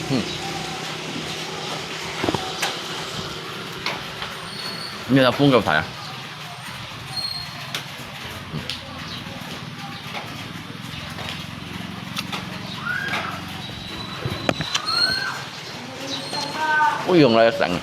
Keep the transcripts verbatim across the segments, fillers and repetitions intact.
嗯。你看它分个开啊。 會用來生。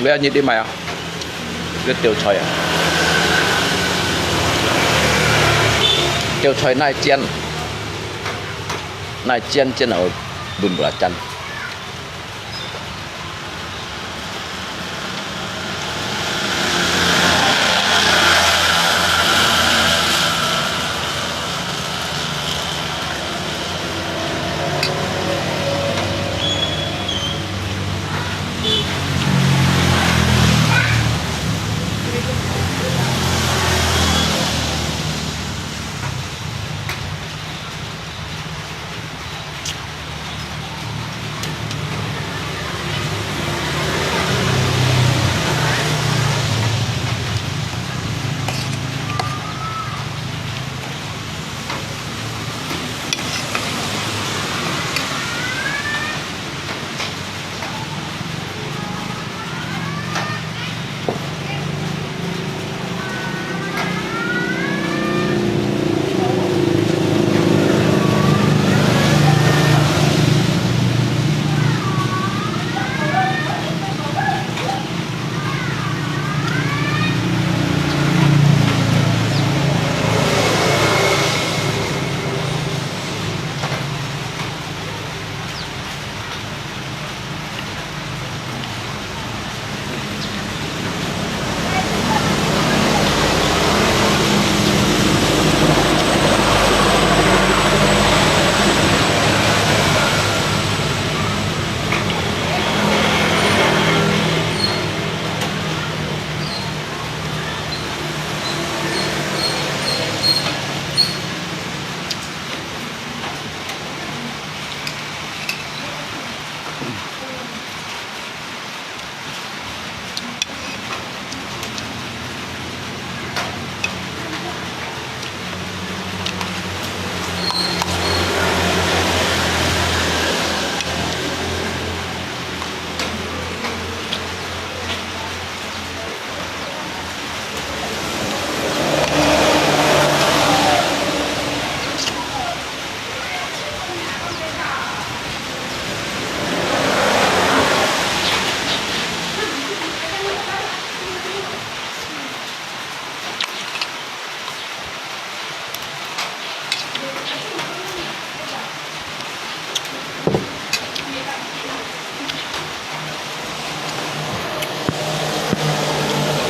你愛入去買啊？你愛掉菜啊？叫菜耐煎，耐煎煎了分不了煎。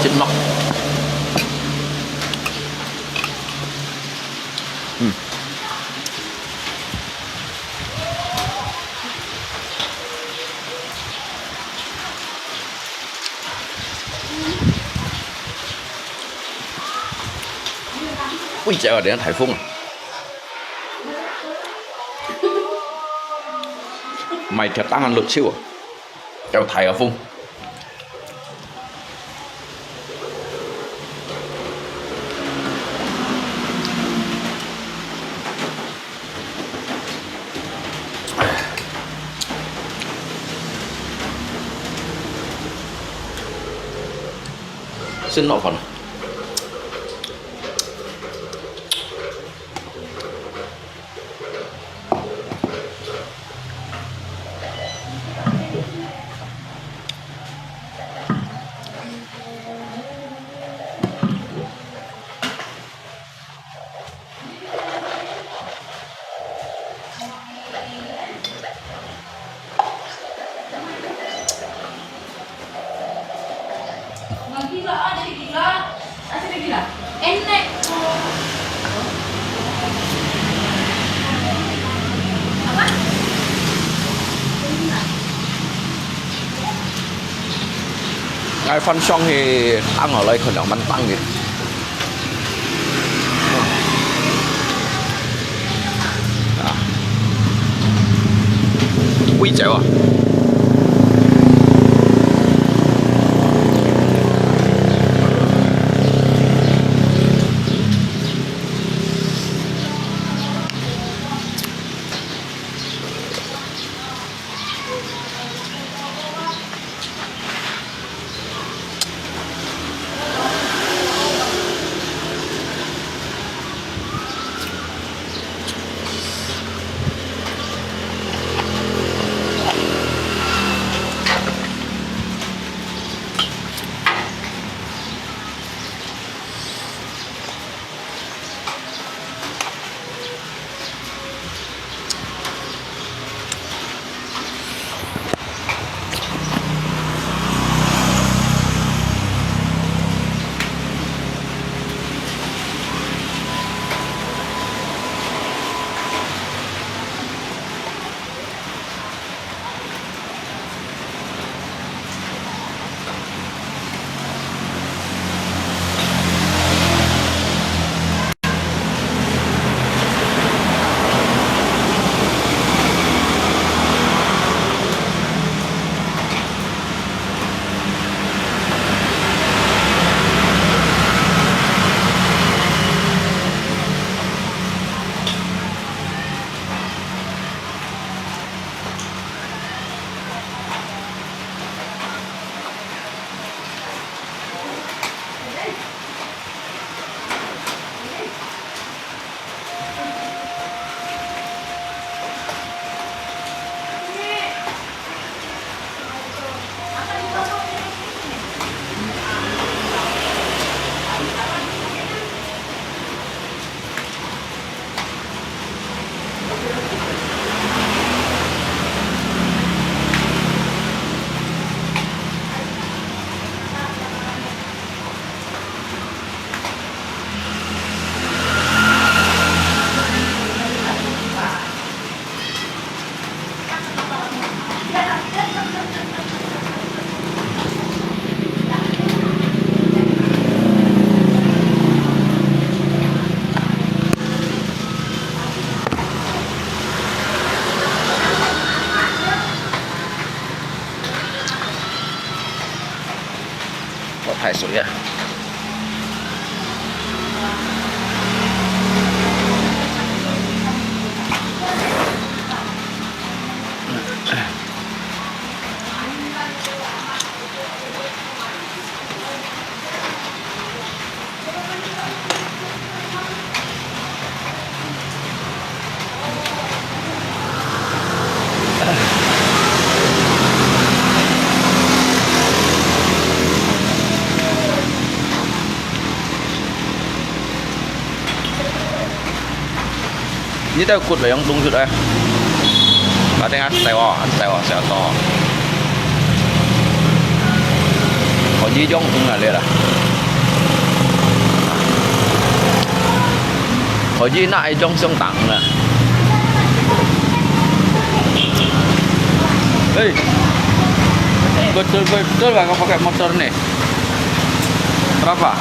真鲜。嗯。 幾隻啊，連颱風啊！毋係，佢當然落手啊，有颱啊風。 先落飯。 𠊎翻上去，等我來看兩萬單个。啊，幾隻啊？水啊。你兜骨會用凍出來。啊，等下，細哦，細哦，細哦。可以用，嗯，啊，對了。可以拿一種相當啊。哎，betul-betul lah kau pakai motor ni. Berapa?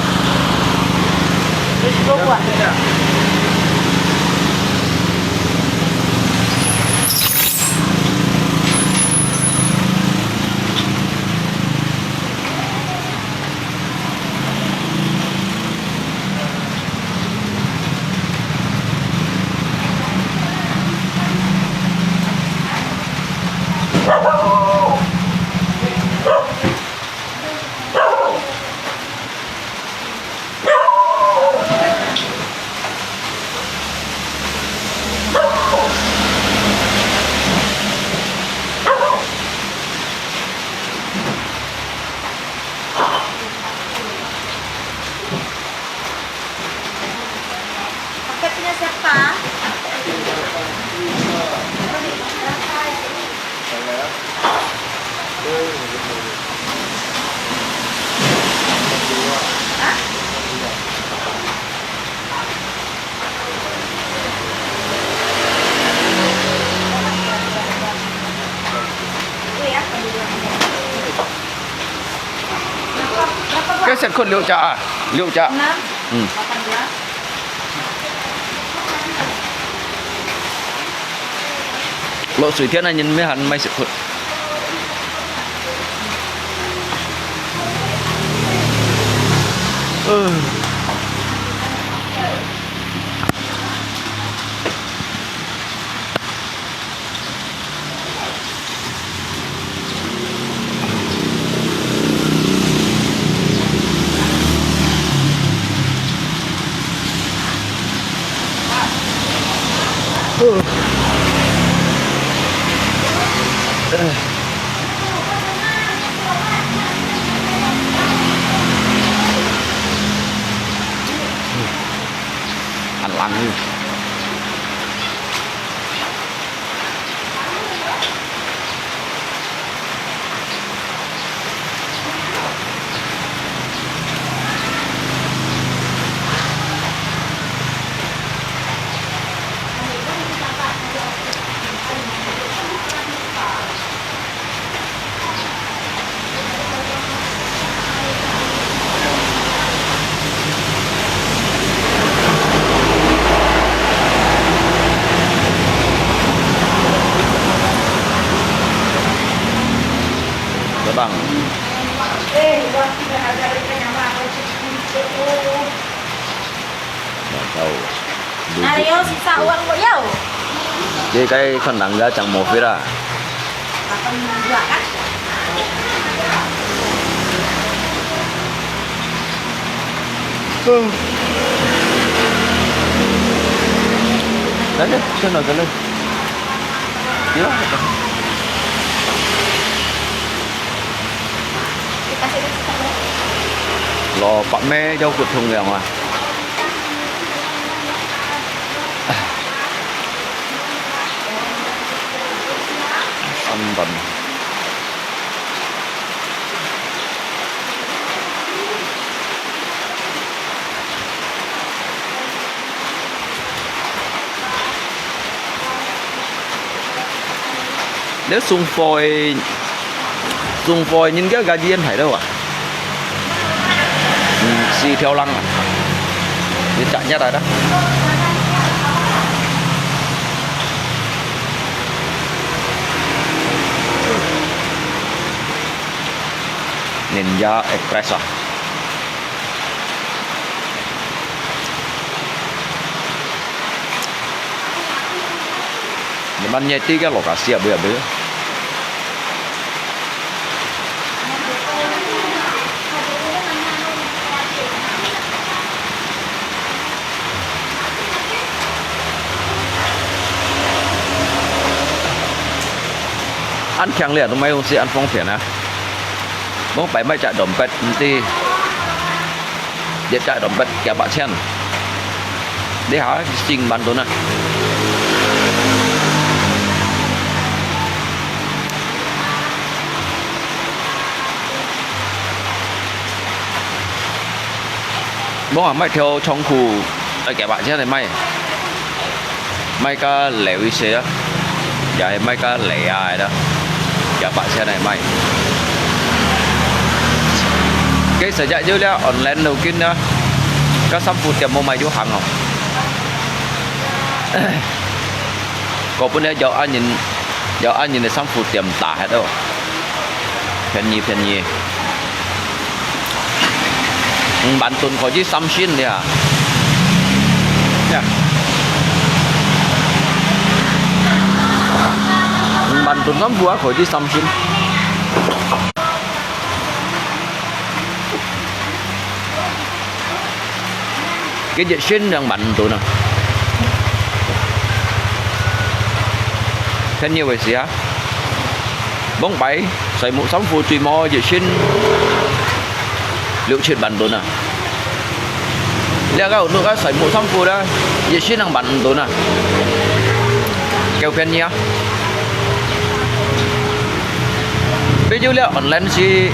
Pakai punya siapa? Hah? Itu ya, kedua. Berapa, berapa buah? Cái set khuôn六隻à?六隻. Enam. Hmm. Delapan belas. 落水天啊，人乜還買食物。呃。 還冷呢。 Terbang. Nggak tahu. Ayo, sisa uang kok yo. Jadi kai khon nang ga chang mo fit ah. Akan juga kan? Dah, dah, dah, dah, dah. Ya. Lo, pak me jauh kut thung yang ah. Sambal. Nếu sung phôi, sung phôi nhìn cái gà diên phải đâu à? Ừ, xì theo lăng à? Đi chả nhát rồi đó. Ninja Express à? Ban ye ti ka lo ka sia bu ya bu. An 強烈都買東西，安方便啊。無擺賣隻dompet，毋知，一隻dompet幾百千。你下先萬多啊！無啊，買條長褲，愛幾百千來買。 買較流一些啊，也係買較利啊个啦，幾百千來買。其實也有了online路徑啊，該衫褲店無賣就行哦。該本來有恁人，有恁人个衫褲店打忒哦。 便宜便宜。五萬盾可以三星了啊。呀。五萬盾衫褲啊，可以三星。佢一身兩萬多呢。便宜為時啊，往擺細木衫褲最無一身六七萬多呢。這個有那個細木衫褲啦，一身兩萬多呢，夠便宜啊！ 比如了online係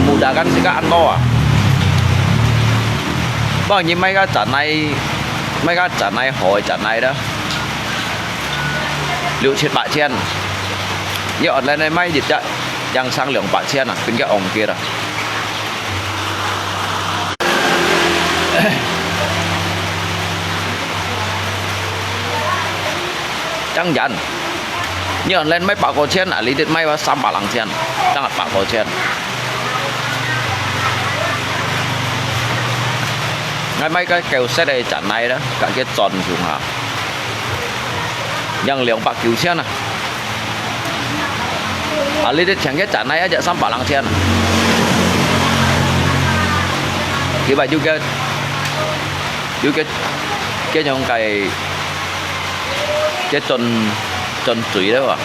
murah kan sikit安到啊。不過你買個真泥，買個真泥好个真泥啦，六七百千，你online買一隻，正成兩百千啊，變個昂貴啦。 當然，你online買百過千啊，你得買个三百零千，當然百過千。𠊎買個舊式个真泥啦，甲佢轉用下，用兩百九千啊。啊，你得請佢真泥一隻三百零千啊。佢話有个，有个，个樣个 佢轉，轉水了啊！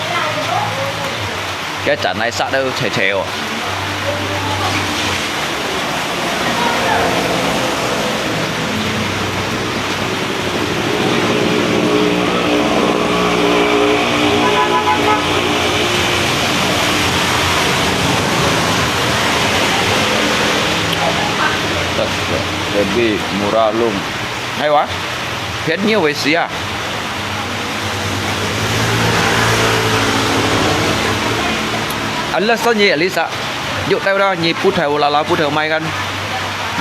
佢真泥煞到斜斜哦。Lebih murah lum. Hai wa? 便宜為時啊。啊，那生意啊，你啥？有到啦，你不頭啦啦，不頭賣kan，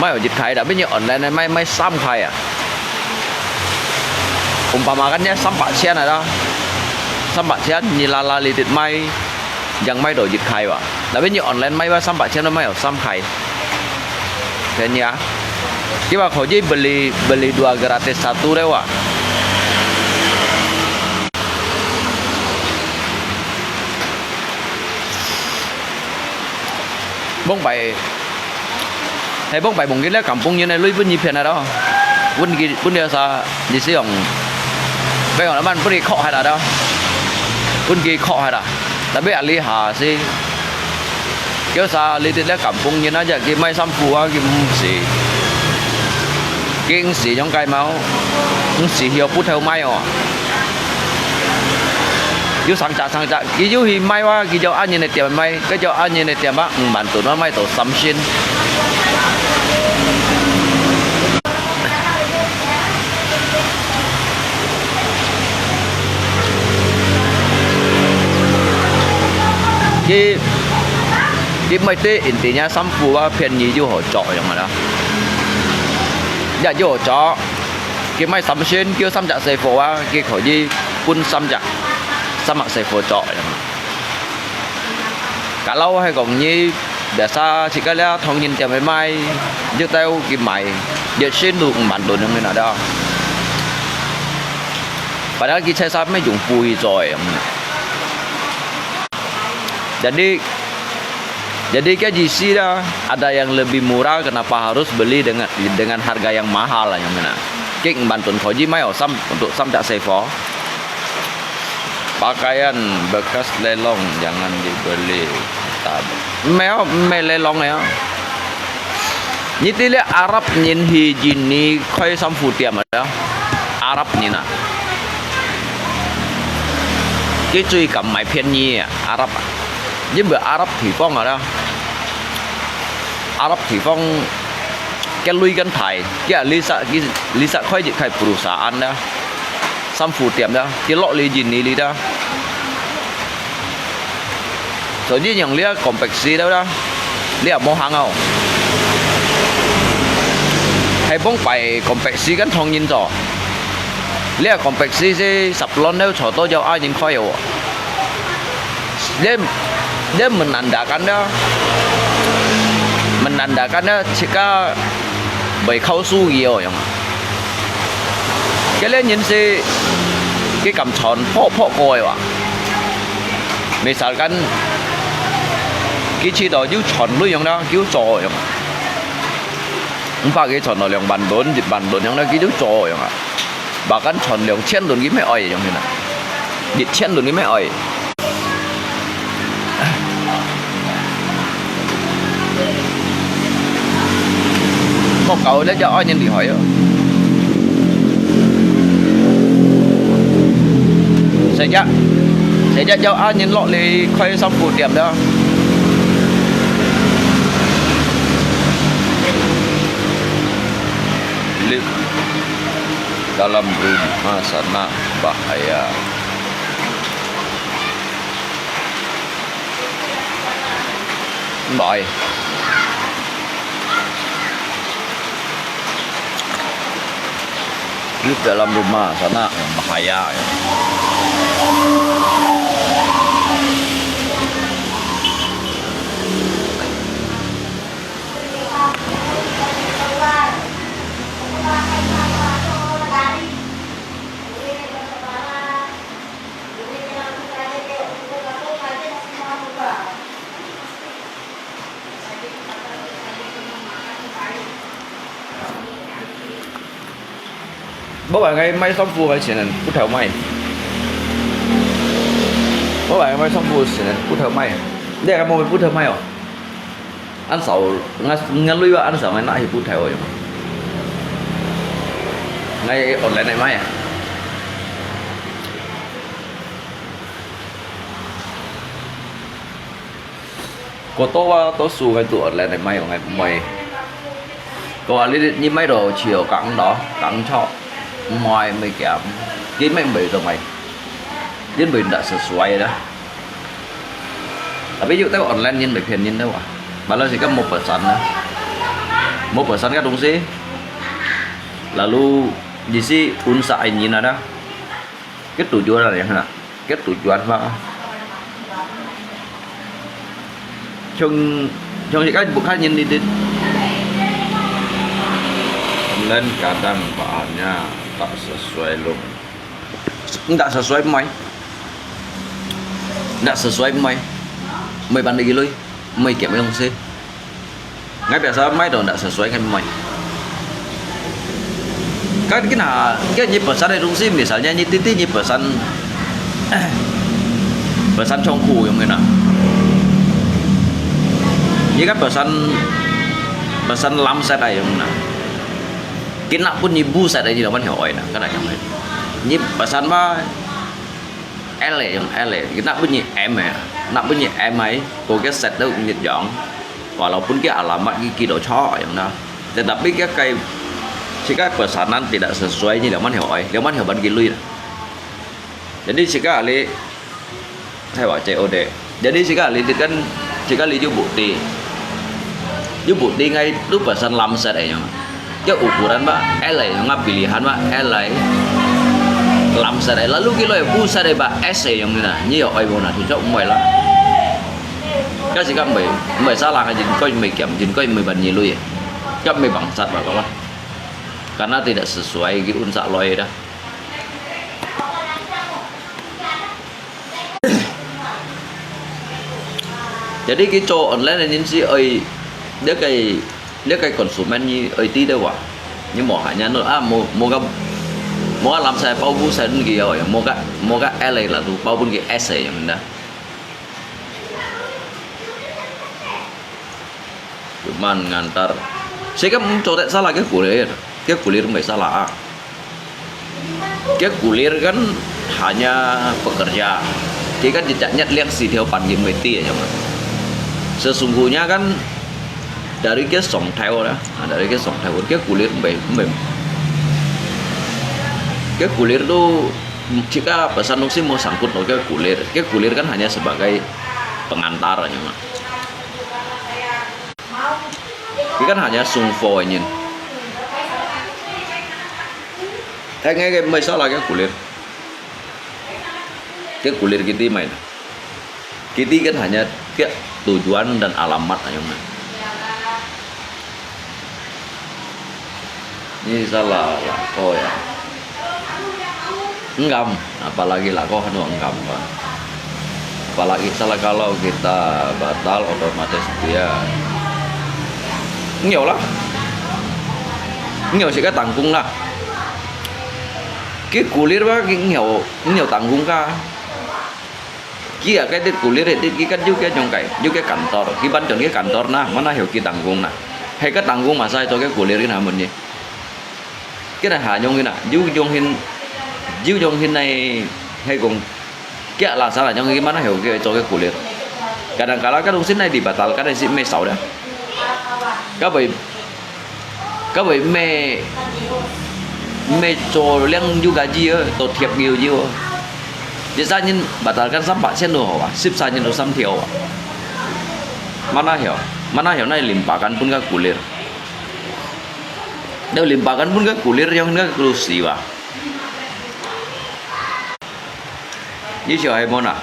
賣有一開啦，變你online賣，賣三開啊。Umpama kan你三百千啊啦，三百千，你啦啦你得賣，正賣到一開哇。Tapi你online賣哇，三百千都賣有三開。 便宜啊。佢話可以beli，beli dua gratis satu了哇。往擺，係往擺望見了kampung人个鐳分佢騙啊咯。分佢，分佢啥，你是用，不用了，分佢扣下來咯。分佢扣下來。 Tapi ahli下是，叫啥？你哋咧kampung人啊，佢賣衫褲啊，佢毋使，佢毋使用該毛，毋使去不頭賣哦。有成隻成隻，佢又去賣哇，佢就恁樣个店賣，佢就恁樣个店啊，五萬多賣到三千。 佢，佢賣對人哋个衫褲啊，便宜又好著樣个啦。也又好著，佢賣三千，叫三隻師傅啊，佢可以分三隻，三隻師傅著樣。 Kalau係講你biasa自家了唐人店去買，一兜佢買，一身都五萬多樣个啦。Padahal kicek sab meh jumpa icoi. Jadi, jadi ke isi dah, ada yang lebih murah, kenapa harus beli dengan dengan harga yang mahal yang mana? Kik bantu kau ji mai oh, sam untuk sam tak sevo. Pakaian bekas lelong jangan dibeli. Meh, meh lelong ya. Nyi ti le Arab nyin hi jin ni khai samfu tiam ada. Arab nyin ah. Ki cui kam mai phian nyi ah, Arab ah. Jin be Arab thi phong ada. Arab thi phong ke lui kan thai. Ki ah lisa ki lisa khai jik khai perusahaan ada. Samfu tiam ada. Ki lok li jin ni li ada. 所以用這个compact時了啦，你也無行哦。係講擺compact時跟同人做，你个compact時係十輪了坐到有阿人開哦。你你menandakan了，menandakan了，自家袂靠手機哦，用。 該个人係佢敢傳破破過个哇。Misalkan佢試到有傳類樣啦，佢有做樣。五百佢傳到兩萬輪、一萬輪樣啦，佢就做樣啊。Bahkan傳兩千輪佢乜愛樣啦，一千輪佢乜愛。 莫搞了，就愛人厲害哦。成日，成日就愛人落嚟開衫褲店了。Lift dalam rumah sana bahaya. Mbai. Di dalam rumah sana yang bahaya. Bố bảo ngay mai xong phu cái chuyện này, bút thảo mai. Bố bảo ngay mai xong phu chuyện này, bút thảo mai. Đây là một bút thảo mai à? Ăn sáu, ngã, ngã lui vào ăn sáu ngày nãy thì bút thảo rồi. Ngay online này mai à? Kô tô wa tô su ngai tu online nai mai ngai mai. Kô a li ni mai do chiu kang do, kang cho. Mai mai kiam. Ki mai mai do mai. Yin mai nda sesuai da. Tapi yu tau online yin mai phian yin da wa. Malah si ka mo pesan da. Mo pesan ka dong si. Lalu di si unsa ai yin ada. Cái tujuan là vậy hả? Cái tujuan mà. Trong, trong cái bukhan nhìn đi đi. Lên kadang bahannya tak sesuai lung. Tak sesuai mai. Tak sesuai mai. Mai pandai giloi. Mai kiam yang si. Ngai biasa mai dong ndak sesuai ngai mai. Kan kena, kan ni pesan ada dong si, misalnya ni titi ni pesan, pesan chongku yang kena. Ni kan pesan, pesan lam set ai yang kena. Kena pun ni bu set ai ni lawan heo oi na, kan ai yang ni pesan ba. L yang L, nak bunyi M ya. Nak bunyi M ai, có cái set đâu như vậy. Walaupun cái alamat cái kia đó cho yang đó. Tetapi cái cái si cái pesanan tidak sesuai ni, lawan heo ai, lawan heo ban cái lui. Jadi si cái ali, saya baca ode. Jadi si cái ali kan, si cái ali juga bukti. Yu bukti ngai lu pesan lam set ai yang. Cái ukuran ba L ai, ngap pilihan ba L ai. Lam set ai. Lalu kilo ai bu set ai ba S ai yang na. Ni yo ai bo na, tu chok mai la. Kasi ka mai, mai salah ka jin koi mai kiam, jin koi mai ban ni lui. Ka mai bang set ba ka ba. Karena tidak sesuai ki un sa loi da. Jadi kita online ini si oi, dia kai, dia kai konsumen ni oi ti dia wah. Ni mau hanya no ah mau mau ka mau ka lam sai pau bu sai ki oi, mau ka mau ka L lah tu pau pun ki S yang dah. Cuman ngantar. Saya kan coret salah ke kulir, ke kulir mai salah ah. Ke kulir kan hanya pekerja. Ke kan tidak nyat liang si theo pan gin mesti aja mah. Sesungguhnya kan dari ke song theo lah, dari ke song theo ke kulir mai mai. Ke kulir tu jika pesan nungsi mau sangkut no ke kulir. Ke kulir kan hanya sebagai pengantar aja mah. Ikan hanya sungfo nyin. Tengah ke mai salah ke kulir. Ke kulir kita mai. Kita kan hanya ke tujuan dan alamat aja mah. Ni salah lah ko ya. Engkam, apalagi lah ko hanu engkam kan. Apalagi salah kalau kita batal otomatis dia. Ngiau lah. Ngiau si ka tanggung lah. Ki kulir ba ki ngiau ngiau tanggung ka. Ki a kai dit kulir dit ki kan ju ke jong kai, ju ke kantor, ki ban jong ke kantor na, mana hiu ki tanggung na. Hai ka tanggung masa itu ke kulir na mun ni. Ki na ha jong hin na, ju jong hin, ju jong hin nai hai kong. Ki a la sa la jong ki mana hiu ki cho ke kulir. Kadang kala ka dong sin nai di batal ka dai si mai sao da. Ka bai Ka bai mai mai cho liang ju gaji ơ, to thiap ngiu jiu ơ. Di sa nyin batal kan sampa sian lo hau ah, sip sa nyin lo sam thiau ah. Mana hiau, mana hiau nai limpa kan pun ka kulir. Deu limpa kan pun ka kulir yang ka krusi wa. Ni siau hai mona.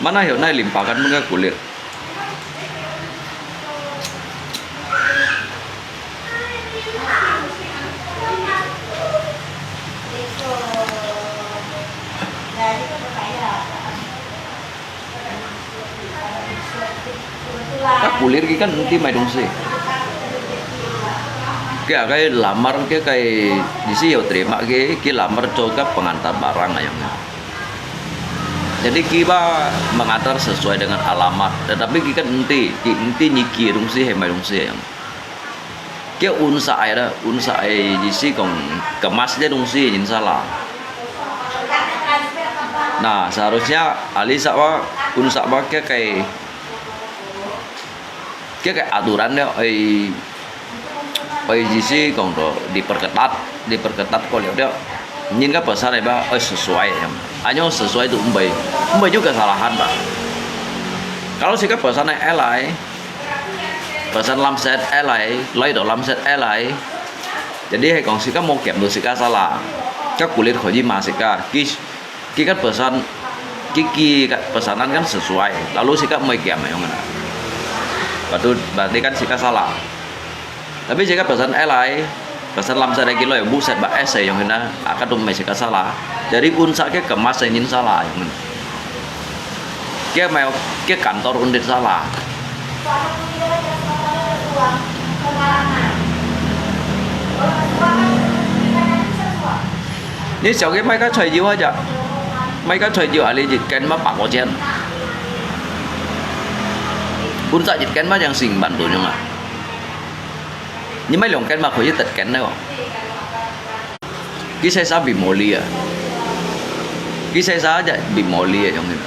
Mana hiau nai limpa kan pun ka kulir. Ka kulir ki kan enti mai dongsi. Kaya kai lamar ke kai di si yo terima ke, ki lamar cho ka pengantar barang ayang. Jadi ki ba mengantar sesuai dengan alamat, tetapi ki kan enti, ki enti niki dongsi hai mai dongsi ayang. Ke unsa ai da, unsa ai di si kong kemas dia dongsi nyin salah. Nah, seharusnya ahli sa ba, unsa ba ke kai, ke kai aturan dia, ai, ai di si kong do diperketat, diperketat ko liao dia. Nyin ka pesan ai ba, ai sesuai ya. Anyo sesuai tu umbai, umbai juga kesalahan ba. Kalau si ka pesan ai elai, Pesan lamset elai, lai to lamset elai. Jadi hai kong sika mau kiam tu sika salah. Ka kulit khoji ma sika, ki, ki kan pesan, ki, ki kan pesanan kan sesuai. Lalu sika mai kiam yang ngana. Batu, berarti kan sika salah. Tapi sika pesan elai, pesan lamset lagi lo yang buset ba esai yang ngana, akan tu mai sika salah. Jadi unsa ke kemas yang nyin salah yang ngana. Kia mai, kia kantor undit salah. Ni siau kia mai ka choi jiu aja. Mai ka choi jiu ali jit ken ma pak ko chen. Bun sa jit ken ma yang sing ban tu nyong a. Ni mai long ken ma khoi tet ken na ko. Kisai sa bimoli ah. Kisai sa aja bimoli ah, yang ini.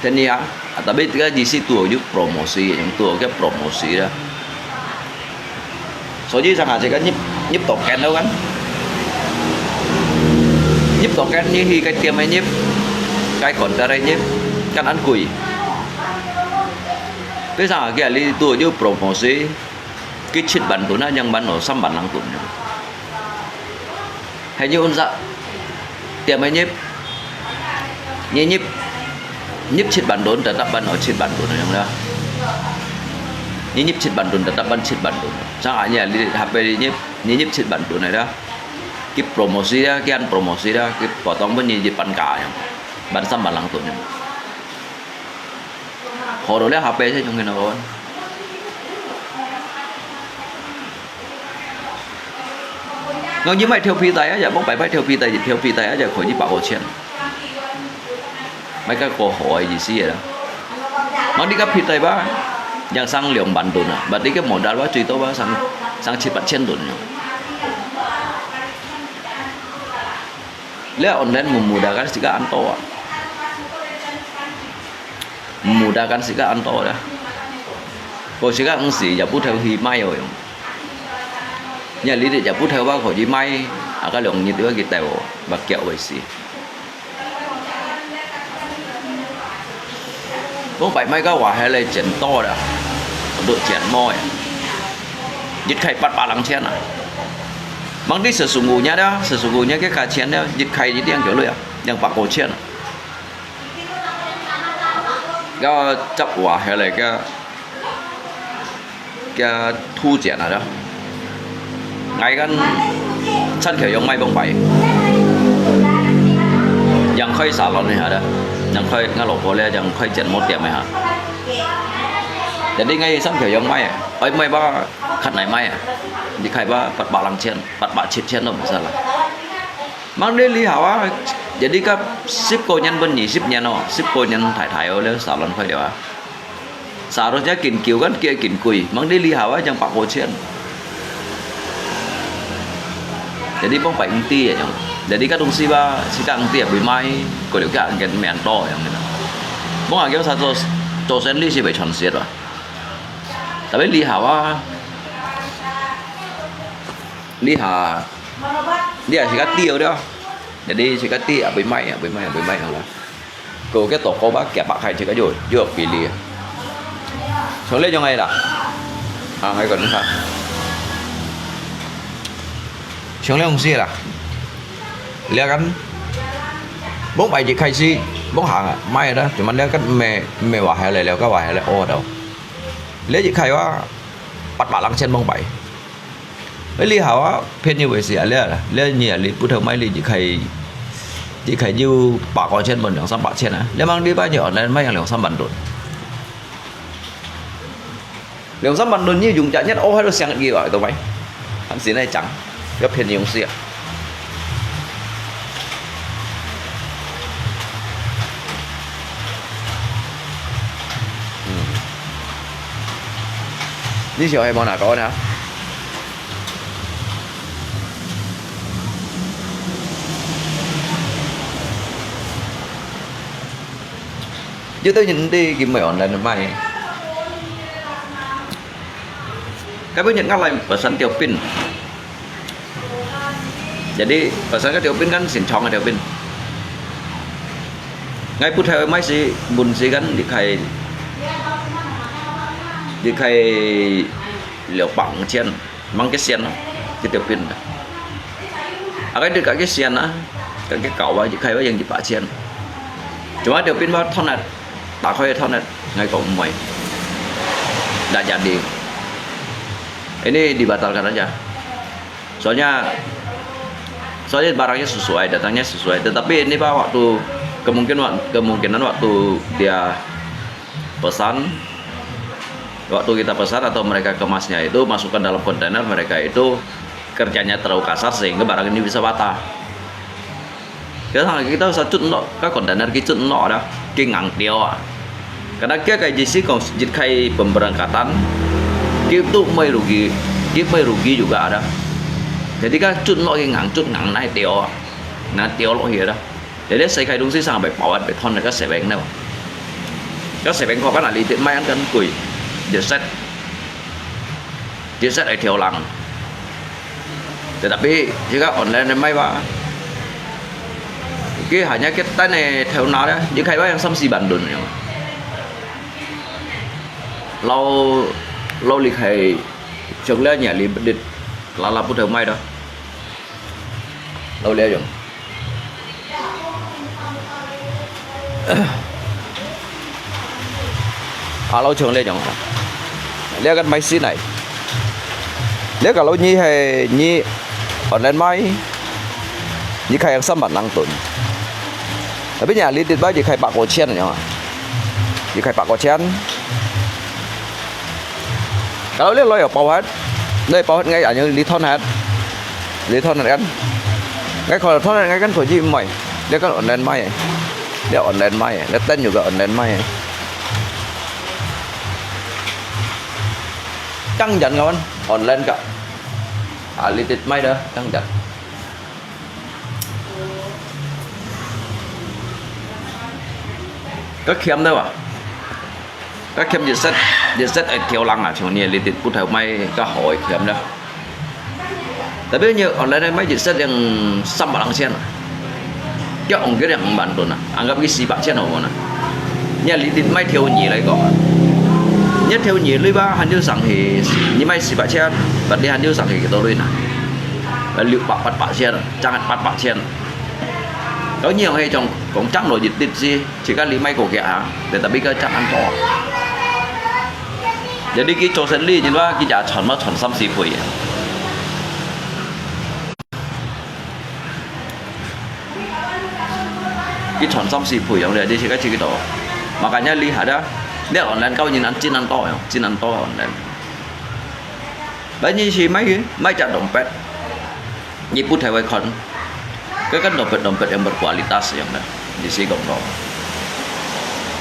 Tenia, tapi tika di situ aja promosi, yang tu aja promosi dah. Soji sang aja kan nyip, nyip token tu kan. Nyip token ni hi kai tiam nyip, kai konter nyip, kan an kui. Tapi sang aja li tu aja promosi, ki chit ban tu na, yang ban lo sam ban lang tu. Hai nyi unsa, tiam nyip, nyi nyip, nyip chit ban tu, tetap ban lo chit ban tu yang dah. Nyi nyip chit ban tu, tetap ban chit ban tu. Sang aja li hape nyip, nyi nyip chit ban tu na dah. 佢promosi啊，佢恁promosi啊，佢potong分你一半價樣，半三半零ton樣。好到了下背這種个咯。我一買調皮帶啊，也莫白白調皮帶，調皮帶啊，也可以百塊錢。 買个過河个意思个啦。Mang你个皮帶吧，yang sang兩萬ton啊，but你个modal吧，最多吧，sang，sang七八千ton樣。你online memudahkan sika anto啊，memudahkan sika anto啦。Ko sika engsi ya不头去买哦用。Ya你哋ya不头吧，可以买，啊个两日都要去带哦，把脚为死。 Mông pai mai ka wah hai lei chén to da. Untuk chén mo ya. Jit khai pat pa lang chén ah. Mang di sesungguhnya da, sesungguhnya ke ka chén da, jit khai di tiang kyo lo ya. Yang pak ko chén. Ka chap wah hai lei ka Kia thu chén ada. Ngai kan chan kheu yong mai bông pai. Yang khoi salon ni ada. Yang khoi ngai lo po le yang khoi chén mo tiam ha. Jadi ngai chan kheu yong mai. Oi mai ba khat nai mai. Di khai ba pat ba lang chén, pat ba chit chén lo masalah. Mang đi lý hảo á. Jadi ka sip ko nyan bun ni sip nyan o, sip ko nyan thai thai o le salon khoi dia. Sa ro nya kin kiu kan kia kin kui, mang đi lý hảo á, yang pak ko chén. Jadi bông pai ng ti ya yang. Jadi ka dong si ba, si ka ng ti ya bui mai, ko liu kia ang ken men to yang. Bông ang kia sa to, to sen li si bai chon siet ba. Tapi lý hảo á. Lý hảo. Lý hảo si ka ti ya. Jadi si ka ti ya bui mai, ya bui mai, ya bui mai yang la. Ko ke toko ba kia pak khai chika yo, yo pili. Song le yong ai la. Ha, hai kon ha. Song le yong si la. Lia kan. Bông pai jik khai si, bông hang ah, mai da, cuman lia kan me, me wa hai le, lia ka wa hai le, o dau. Lia jik khai wa, pat ba lang chen bông pai. Ê, lý hảo á, phiên như vậy xí à, lẽ, lẽ nhỉ, lý bút thơm mai lý chỉ khai, chỉ khai nhiêu bả có chén bần, 两三百千 à. Lẽ mang đi bao nhiêu, online mai 两三万 đột. 两三万 đột như dùng chả nhất, ô, hay là sang gì vậy, tụi mày. Hẳn xí này chẳng, có phiên như vậy xí à. Ừm. Lý do hay món nào có nè? Yo tau nyen ti ki mai online mai. Ka bi nyen ngalai pesan Tiau Pin. Jadi pesan ka Tiau Pin kan sin chong ka Tiau Pin. Ngai pu thai mai si bun si kan di khai, di khai liao pang chien. Mang cái xiên à, cái Tiau Pin à. À, cái được cả cái xiên à, cả cái cẩu à, chỉ khai với dân chỉ bả xiên. Cuma Tiau Pin mà thon à, đã khai thon à, ngay cậu mày. Đã giả đi. Ini dibatalkan aja. Soalnya, soalnya barangnya sesuai, datangnya sesuai. Tetapi ini, Pak, waktu kemungkinan, kemungkinan waktu dia pesan, waktu kita pesan atau mereka kemasnya itu masukkan dalam kontainer, mereka itu kerjanya terlalu kasar sehingga barang ini bisa patah. Kita, kita usah cut nok, ka kontainer ki cut nok ada, ki ngang tio ah. Karena kia kai jisi kong jit kai pemberangkatan, ki tu mai rugi, ki mai rugi juga ada. Jadi ka cut nok ki ngang cut ngang nai tio ah. Ngang tio lok hi ada. Jadi sai khai dong si sang bai pawat bai thon ka seveng nau. Ka seveng ko kan ali tit mai an kan kui. Jet set. Jet set ai thiau lang. Tetapi jika online mai ba. Ki hanya ki tan ne thiau na da. Di khai ba yang sam si ban dun yang. Lau, lau li khai. Chok le nya li dit. La la pu thiau mai da. Lau le yang. Alo chong le jong. Le kan mai si nai. Le ka lo ni hai ni online mai. 一開三萬零噸。Tapi你啊，你直接一開百過千樣啊，一開百過千。Kalau你來有包核，你包核ngai anyo你ton核，你ton核kan？Ngai kalau ton核ngai kan可以賣，你kan online賣，你online賣，你等有个online賣。當然个，online个，啊，你直接賣个，當然。 較鹹了啊，較鹹一息，一息會挑人啊，像你，你直接不頭賣較好个鹹了。Tapi你online賣一息用三百零錢啊，要用个兩萬噸啊，anggap佢四百千好無呢？你你直接賣挑二來講啊，你挑二鐳吧，還有上去，你賣四百千，but你還有上去幾多鐳呢？呃，六百、八百千啊，爭八百千。 Kau nyiang he cong kong cang lo yit tit si, jika limai ko kia ha, tetapi ke cang an to. Jadi ki cho sen li, jin wa ki ja chon ma chon sam si pui. Ki chon sam si pui yang le, di si ka si ki to. Makanya lihat dah, dia online kau nyin an cin an to yang, cin an to online. Banyi si mai, mai cak dompet. Ni put hai wai kon. Ke kan dompet-dompet yang berkualitas yang dah. Di si kong kong.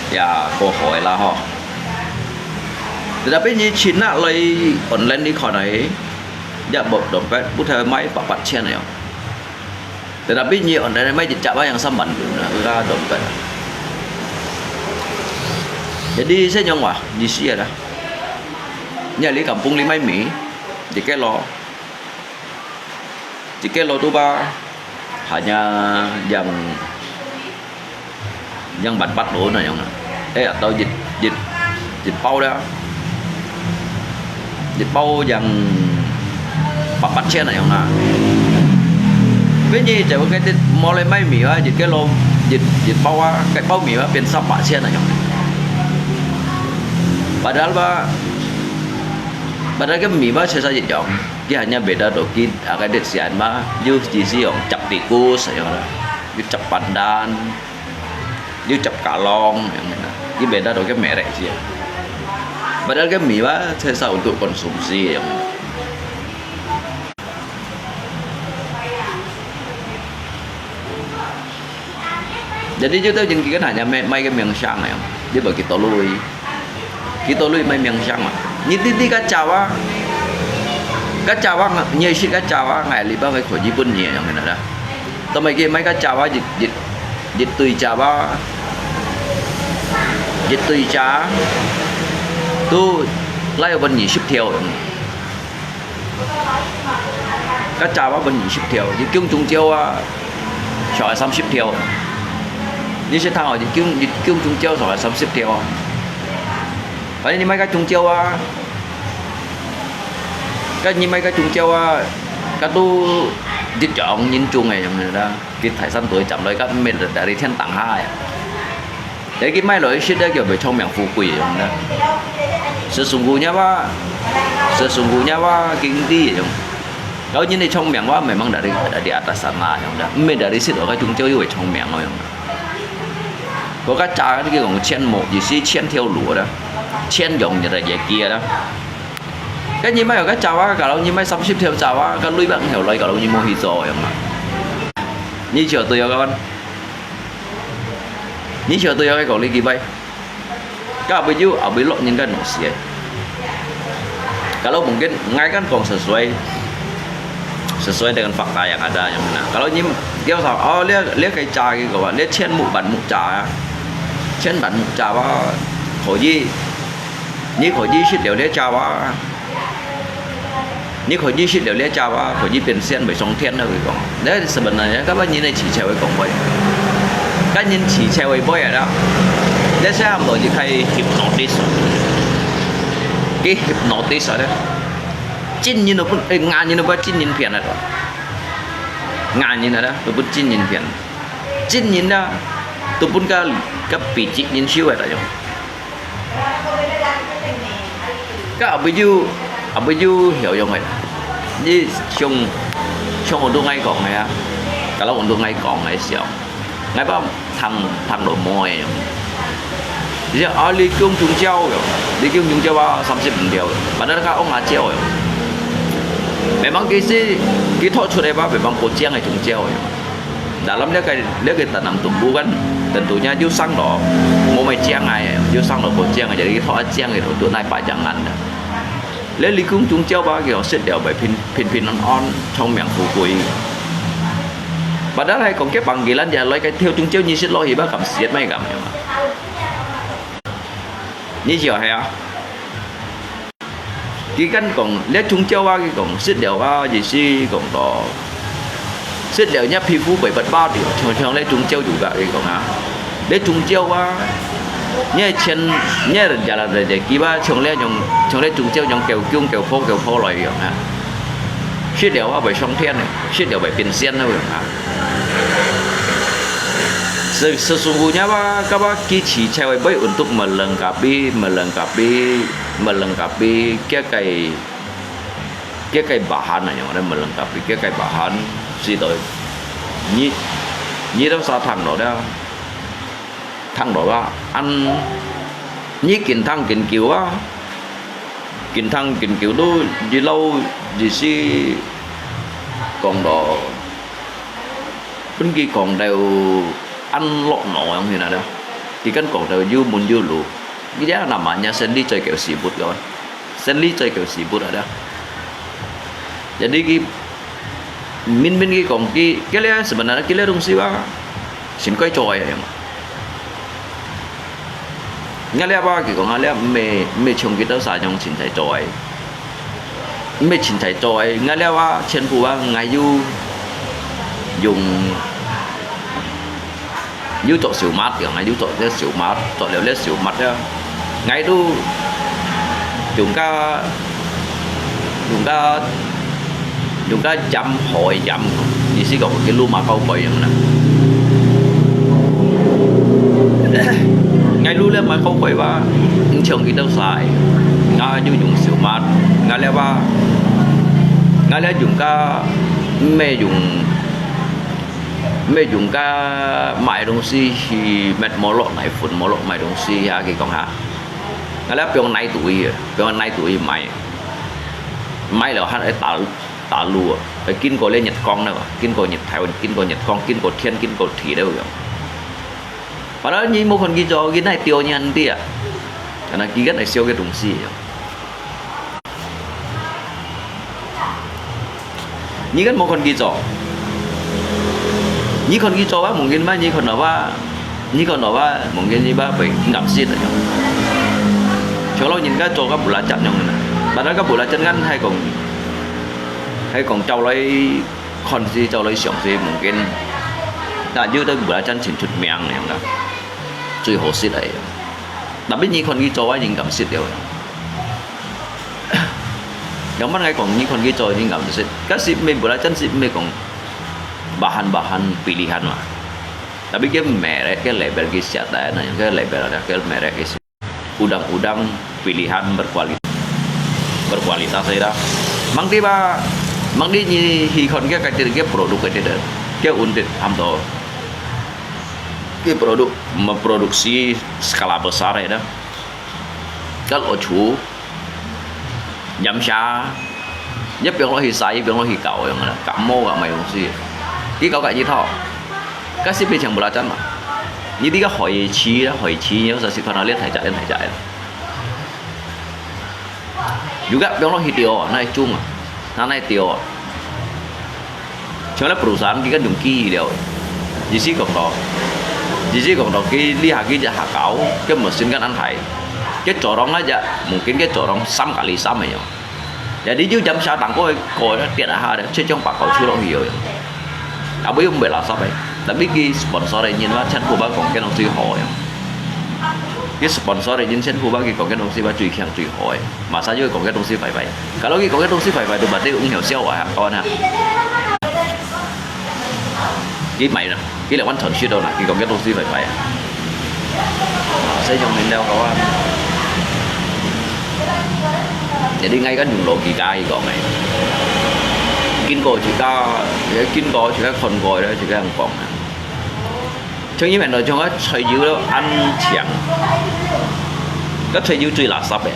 Ya, ko hoi lah ho. Tetapi ni Cina lai online ni kon ai. Ya, bot dompet put hai mai papat cian yang. Tetapi ni online mai jejak yang saman tu na, ka dompet. Jadi saya nyong wah, di si ada. Ni li kampung limai mi, di kelo. Di kelo tu ba, hanya yang yang ban pat lo na yang na. Eh, atau jit jit jit pau dah. Jit pau yang papat cian na yang na. Bên ni jauh ke jit mulai mai mi wa, jit kelo jit jit pau wa, ke pau mi wa, pian sapat cian na yang. Padahal ba, padahal ke mi ba, saya saja jong. Ki hanya beda do ki, akai det sian ma, yu di si yong cap tikus, yong na. Yu cap pandan, yu cap kalong, yong na. Ki beda do ki merek si. Padahal ki mi ba, saya sa untuk konsumsi, yong na. Jadi, yu tau jin ki kan hanya mai, mai ki miang siang, yong. Di ba ki tolui. Ki tolui mai miang siang ma. Ni ti ti ka Java. Ka Java nga-, ni si ka Java ngai li ba ngai ko Japan ni yang na da. Tao mai ki mai ka Java jit, jit, jit tui Java. Jit tui Java. Tu lai ban ni sip thiau. Ka Java ban ni sip thiau. Jit kiung chung jiau a. Sio ai sam sip thiau. Ni si thang o, jit kiung, jit kiung chung jiau sio ai sam sip thiau. Ka ni mai ka chung jiau a. Ka ni mai ka chung jiau a. Ka tu jit jong nin chung ai yong na da. Ki Thái San tu jam loi ka met da ri thian tang ha ya. Jadi ki mai loi sit da kio bei chong miang fu kui yong na. Sesungguhnya ba, sesungguhnya ba, king di yong. Kau ni ni chong miang wa memang dari, dari atas sana yong da. Mai dari sit o ka chung jiau yu bei chong miang o yong. Ko ka Java ni ki kong cian mo, yi si cian thiau lu da. Cian yong ni da ye kia da. Ka ni mai ka Java, kalau ni mai sam sip thiau Java, ka lui bang thiau lai kalau ni mo hi zo yong na. Ni chiao tu yo ka ban. Ni chiao tu yo ka kong li ki bai. Ka abui yu, abui lok nyin ka no si ai. Kalau mungkin ngai kan kong sesuai, sesuai dengan fakta yang ada yang mana. Kalau nyi, dia sa, oh, lia, lia kai ca ki ko, lia cian mu ban mu ca ya. Cian ban mu ca ba, ko yi, ni ko yi sit liao lia ca ba. Ni ko yi sit liao lia ca ba, ko yi pian sian bei song thian na ki kong. Lia sebenarnya, ka ba nyi ni chi cheu kong bai. Ka nyin chi cheu bai ya da. Lia sa am lo yi kai hypnotis. Ki hypnotis ada. Chin nyin lo pun, eh, nga nyin lo ba chin nyin pian ada. Nga nyin ada, lo pun chin nyin pian. Chin nyin da, tu pun ka, ka pi chin nyin siu ada yong. Ka abui yu, abui yu hiau yong ai. Ni xiong, xiong o du ngai kong ai a. Kalau untuk ngai kong ngai siau, ngai ba thang thang lo moi. Dia ah, li kiung jung jiau yo, li kiung jung jiau ba, samsip ung jiau yo, padahal ka ong a jiau yo. Memang kisi, ki thok chut e ba, memang ko jiang e jung jiau yo. Dalam le kai le kai tanam tumbuh kan, tentunya yu sang lo, mo mai jiang ai, yu sang lo ko jiang ai, jadi ki thok a jiang e lo tu nai pa jiang ngan da. 這理工中招啊，佢食了會平平平安安，長命富貴。Padahal係講，佢幫佢咱這來个跳中招，你食落去吧，敢食乜敢樣啊？你就係啊？佢敢講，這中招啊，佢講食了啊，意思講到 食了若皮膚會發白掉，像像這中招有个，佢講啊，這中招啊，若前若人家啦，這這幾把像這樣，像這中招樣，狗公狗婆狗婆來樣啊，食了啊會上天个，食了會變仙个樣啊。Sesungguhnya啊，該把機器才會會untuk melengkapi, melengkapi, melengkapi，佢个 佢个bahan啊，用來melengkapi佢个bahan，使到你你都啥聽到了，聽到啊，恁你緊聽緊久啊，緊聽緊久都一路意思講到，分佢講到恁落腦樣去啦，佢跟講到有門有路，佢這namanya生理最夠時活个。 生理最夠時活啊！Jadi佢明明佢講佢佢這sebenarnya佢這東西啊，先該做个。𠊎這啊，佢講啊，這毋係毋係像佢兜啥樣凊彩做个，毋係凊彩做个，𠊎這啊全部啊，𠊎有用 有做燒麥樣啊，有做這燒麥，做了這燒麥啊，𠊎都用个用个用个鹽海鹽，意思講佢滷馬口蓋樣啦。𠊎滷這馬口蓋哇，毋像佢兜晒，𠊎就用燒麥，𠊎這哇，𠊎這用个毋係用。 毋係用个買東西去搣無落，買粉無落，買東西啊，佢講哈，𠊎這放泥肚去，放泥肚去買，買了還愛打打滷啊，愛經過這日光了，經過日頭，經過日光，經過天，經過地了樣。Padahal你無看佢做，佢哪吊你恁啲啊？Karena佢个愛燒个東西樣。 你看無看佢做，你看佢做啊，mungkin吧，你看到吧，你看到吧，mungkin你吧會合適个。像老人家做个belacan樣个，padahal个belacan kan係講，係講走來看時，走來想時，mungkin，那有兜belacan真出名个樣个，最好食个樣。Tapi你看佢做啊，已經合適了。 Yang mana講你看佢做已經合適，該係毋係belacan係毋係講bahan-bahan pilihan嘛。Tapi佢merek，佢label佢寫在那，佢label ada，佢merek佢udang-udang pilihan berkuali berkualitas係啦。Mang di ba，mang di你去看佢个佢个produk佢个，佢undit差不多，佢produk memproduksi skala besar係啦。 該落廚，飲茶，一放落去曬，一放落去搞樣啦，感冒啊，買東西。佢搞个一套，該係變成belacan嘛。你這个海蛆啊，海蛆，有時食飯啊，你大隻，你大隻个。有个放落去釣啊，那種啊，那那釣啊。 像該perusahaan佢kan用機器了，意思講到，意思講到佢這下佢隻下搞，佢mesin kan恁大，佢做到該隻，mungkin佢做到三kali三个樣。Jadi佢飲茶當過過跌下下咧，切張白搞出落去个樣。Tapi佢毋係垃圾个，tapi佢sponsor个人嘛，全部嘛講該東西好个樣。佢sponsor个人全部嘛，佢講該東西嘛最強最好个。 Masa佢講个東西壞壞。Kalau佢講个東西壞壞，就berarti毋曉笑啊，kawan啊。佢買啦，佢來完全知道啦，佢講个東西壞壞啊。啊，所以用明了，kawan。Jadi，𠊎kan用logika佢講个。經過自家，經過自家看過咧，自家人講啊。像以前來講啊，菜油都恁強，該菜油最垃圾个。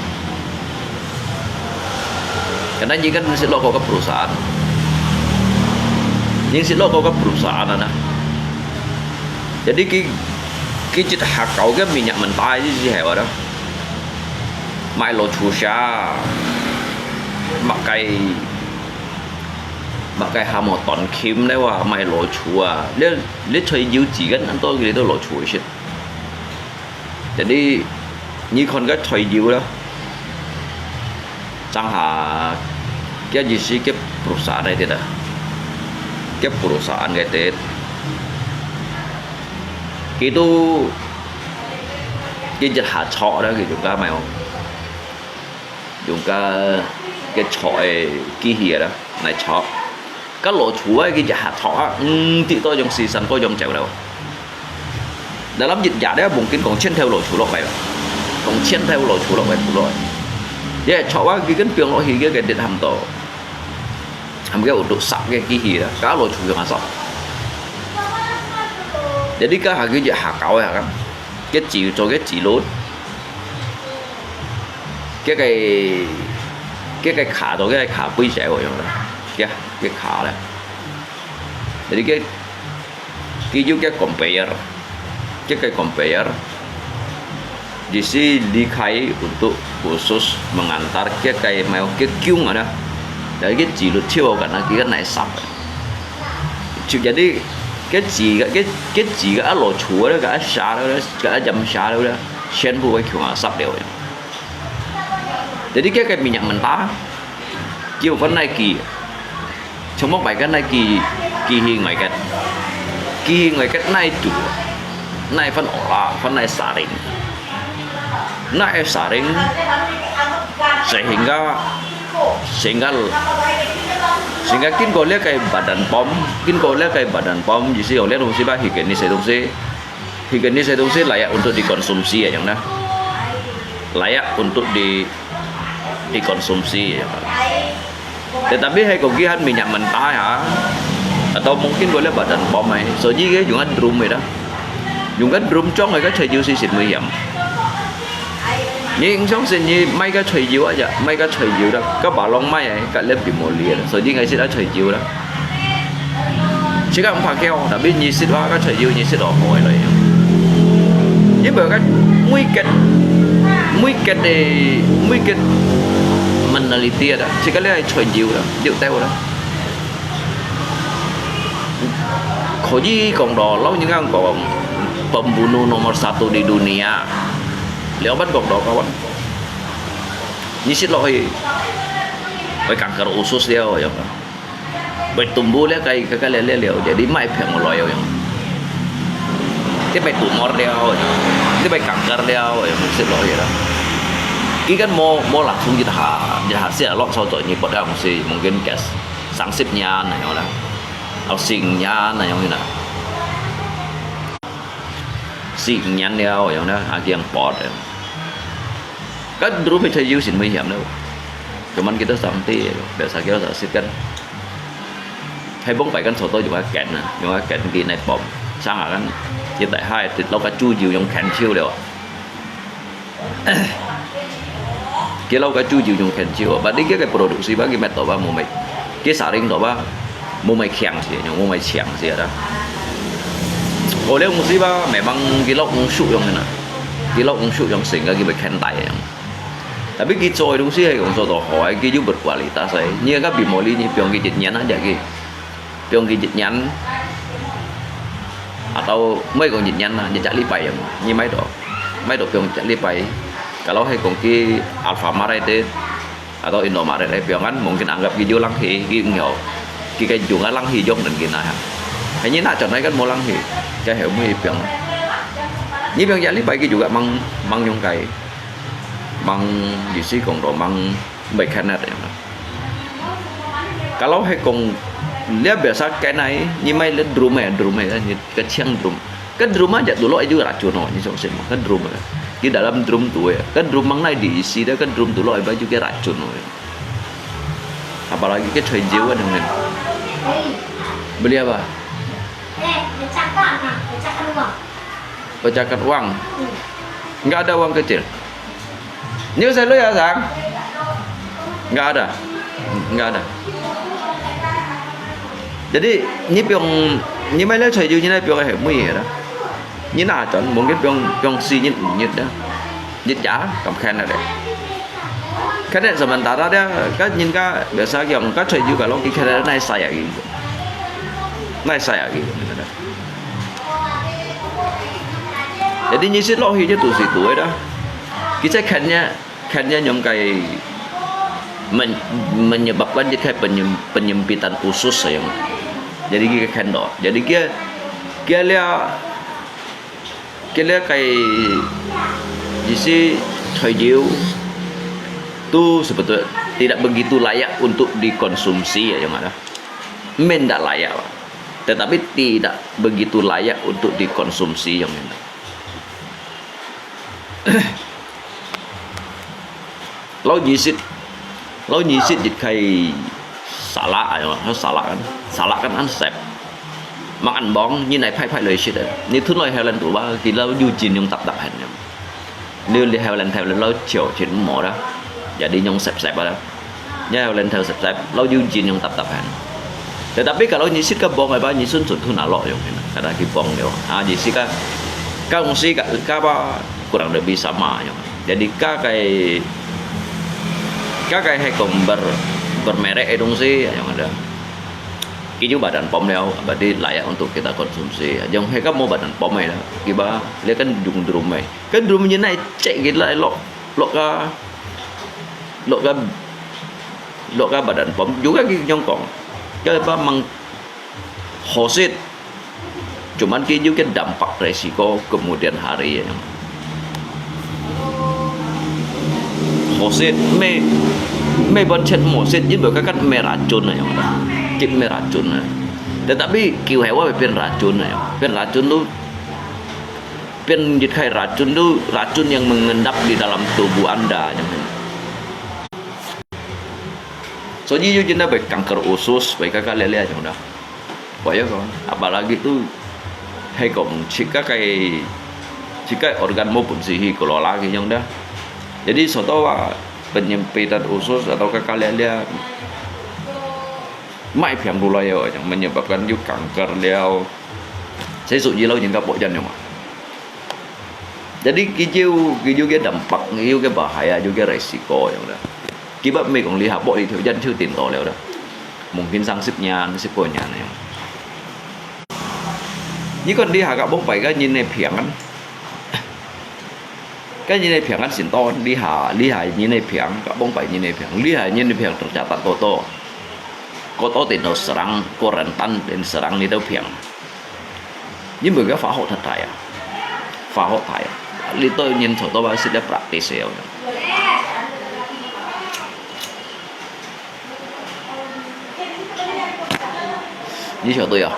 Karena你kan mesti loko ke perusahaan. Ni mesti loko ke perusahaan ana. Jadi ki ki cit hakau ke minyak mentah itu sih hewa dah. Mai lo chusa, makai makai hamo ton kim le wa mai lo chua. Le le choi jiu ji kan an to ki le to lo chua shit. Jadi, ni kon ka choi jiu la. Chang ha, kia ji si kia perusahaan ai tê da. Kia perusahaan ai tê. Ki tu, ki jat ha chok da ki tu ka mai ong. Yung ka, ki chok e ki hi da, nai chok. Ka lo chu ai ki jat ha chok a, mm, ti to yung si san ko yung chèo da. Dalam jit jat da mungkin kong chien thêu lo chu lo kai. Kong chien thêu lo chu lo kai chu lo. Ye chok a ki kan piang lo hi ki ki dit ham to. Ham ki u tu sak ki ki hi da. Ka lo chu yung asap. Jadi ka ha ki jat ha kau ya kan. Ki ji cho ki ji lo. Ki ki ki ki kha to ki kha pui sai wo yung da. Ki ki kha le. Jadi ki ki ju ki compare. Ki ki compare. Di si li kai untuk khusus mengantar ki ki mai ki kiung ada. Jadi ki ji lo chiu kan ki kan nai sap. Jadi, ki ji ka, ki, ki ji ka a lo chu le, ka a sha le, ka a jam sha le, shen bu wei kiung a sap liao. Jadi, ki, ki minyak mentah, ki u fan nai ki. Chong mok bai ka nai ki, ki hi ngai kat. Ki hi ngai kat nai tu. Nai fan ola, fan nai saring. Nai saring. Sehingga Sehingga, sehingga 經過這個badan pom, 經過這個badan pom，意思用這東西吧，去給你些東西，去給你些東西 layak untuk dikonsumsi ya, yang na. Layak untuk di, dikonsumsi ya. Tetapi hai kong kihan minyak mentah ya, atau mungkin boleh badan pom ai. So, jadi ke yung drum ya dah. Yung drum chong ai ka chai juice sin mo yam. 你相信你買个菜油啊，買个菜油啦，个巴郎買个，个粒比莫哩啦，所以你愛食啊菜油啦。自家毋怕噭，tapi你食啊个菜油，你食落好个咯。因為个每個每個个每個 mentality啊，自家你愛菜油啦，有得啦。可以講到，老人家講，pembunuh nomor satu di dunia。 Liau ban kong do kawan. Ni sit lo hoi. Bai kanker usus liau yang. Bai tumbuh liau kai kai liau liau. Jadi mai piang lo yang. Ti bai tumor liau. Ti bai kanker liau yang sit lo ya. Ki kan mo mo langsung jit ha jit ha sia lo so to ni pot ang si mungkin gas. Sang sip nyan na yang la. Au sing nyan na yang na. 食五年了，樣呢，啊，驚發了。該如果係有時危險了，咁樣佢都上帝，biasa佢都食緊。係幫擺緊坐到用一件啊，用一件佢來幫，上下緊，佢大下跌落个豬油用牽手了啊。 Kilau ka chu ju yung khen chiu, ba di ke produksi ba ki met to ba mo mai. Ki saring to ba mo mai khiang si, yung mo mai chiang si ada. Ko le musi ba memang kilau ung shu yung na. Kilau ung shu yung sing ka ki ba khen tai yung. Tapi ki choi lu si hai kong so to ho ai ki ju berkualitas ai. Ni ka bi mo li ni piong ki jit nyan aja ki. Piong ki jit nyan. Atau mai kong jit nyan na, jit jak li pai yung. Ni mai to. Mai to piong jak li pai. Kalau hai kong ki Alfamart ai te, atau Indomaret ai piong kan, mungkin anggap ki ju lang hi, ki ngyo. Ki kai ju nga lang hi jong dan ki na ha. Hai ni na chon ai kan mo lang hi. Kai hai mo hi piong. Ni piong jak li pai ki juga mang, mang yung kai. Mang di si kong do mang bai khen na yung. Kalau hai kong lia biasa kai nai, ni mai le drum ai, drum ai, ni ka chiang drum. Ka drum aja dulu aja racun no, ni song sen ka drum ai. Di dalam drum tu ai. Ka drum mang nai di isi dah ka drum dulu ai baju ke racun no. Apalagi ke choi jiu kan dengan. Beli apa? Eh, pecahkan, ah, pecahkan uang. Pecahkan uang. Hmm. Enggak ada uang kecil. Ni saya lo ya, Sang? Enggak ada. Enggak ada. Jadi, ni 放，你買了菜就你來放个係乜嘢啦？你拿轉，mungkin 放，放四日五日啦。日夜，咁看下咧。Kan sementara dia, kan 人家 biasa 用，kan 菜就个落去看下哪晒啊去，哪晒啊去。Jadi 你食落去就肚屎肚个啦。佢在看呢， Akhirnya 用个 men-，menyebabkan 一个 penyem-，penyempitan usus sayang. Jadi 佢看到，jadi 佢，佢了，佢了个意思，菜油 tu sebetulnya tidak begitu layak untuk dikonsumsi ya, yang ada. Meh ndak layak, tetapi tidak begitu layak untuk dikonsumsi yang ada. 老二食，老二食一个沙拉，哎喲，沙拉kan，沙拉kan ăn sép. Makan bông，你來派派來食啊。你吞來後人肚啊，佢老有盡用搭搭行啊。你你後人頭老潮全無啦，也你用 sép-sép 啊。你後人頭 sép-sép，老有盡用搭搭行。Tetapi kalau 你食个 bông 个話，你純純吞下落用，kada佢 bông 了。啊，你食个，个東西个，个話，kurang lebih sama用。Jadi 个个，个个係講 ber-，bermerek 个東西，用个。佢有 badan pom 了，berarti layak untuk kita konsumsi。用係个無 badan pom 个啦，佢話，你kan用 drum 个，kan drum 你哪隻佢來落，落个，落个，落个 badan pom，有个佢樣講，个話 mang 好食，cuman 佢有个 dampak resiko kemudian hari ya. 好食，meh，meh 完全無食，因為佢kan 無 racun 啊，佢無 racun 啊。Tetapi 佢係會變 racun 啊，變 racun tu，變一个 racun tu，racun yang mengendap di dalam tubuh anda，yang 所以有陣會 kanker usus，會个个咧咧樣啦。會啊講，apalagi tu，係講自家个，自家 organ 無本事去 kelola 个樣啦。Jadi 所到啊，penyempitan usus atau 个个咧咧，莫平路來哦，yang menyebabkan 有 kanker 了。這屬於老人家保養用啊。Jadi 佢有，佢有个 dampak，佢有个 bahaya，有个 resiko 樣啦。Kibat 美國你下玻璃條人就跌倒了啦，mungkin 三十年、十个年那樣。你看你下个往擺个人个病啊，个人个病啊，先到你下，你下人个病，个往擺人个病，你下人个病 tercatat 過多，過多跌倒 serang，過 rentan 變 serang 你都病。 因為个化學太大啊，化學大啊，你對人做到話食得 praktis 了。你笑對啊？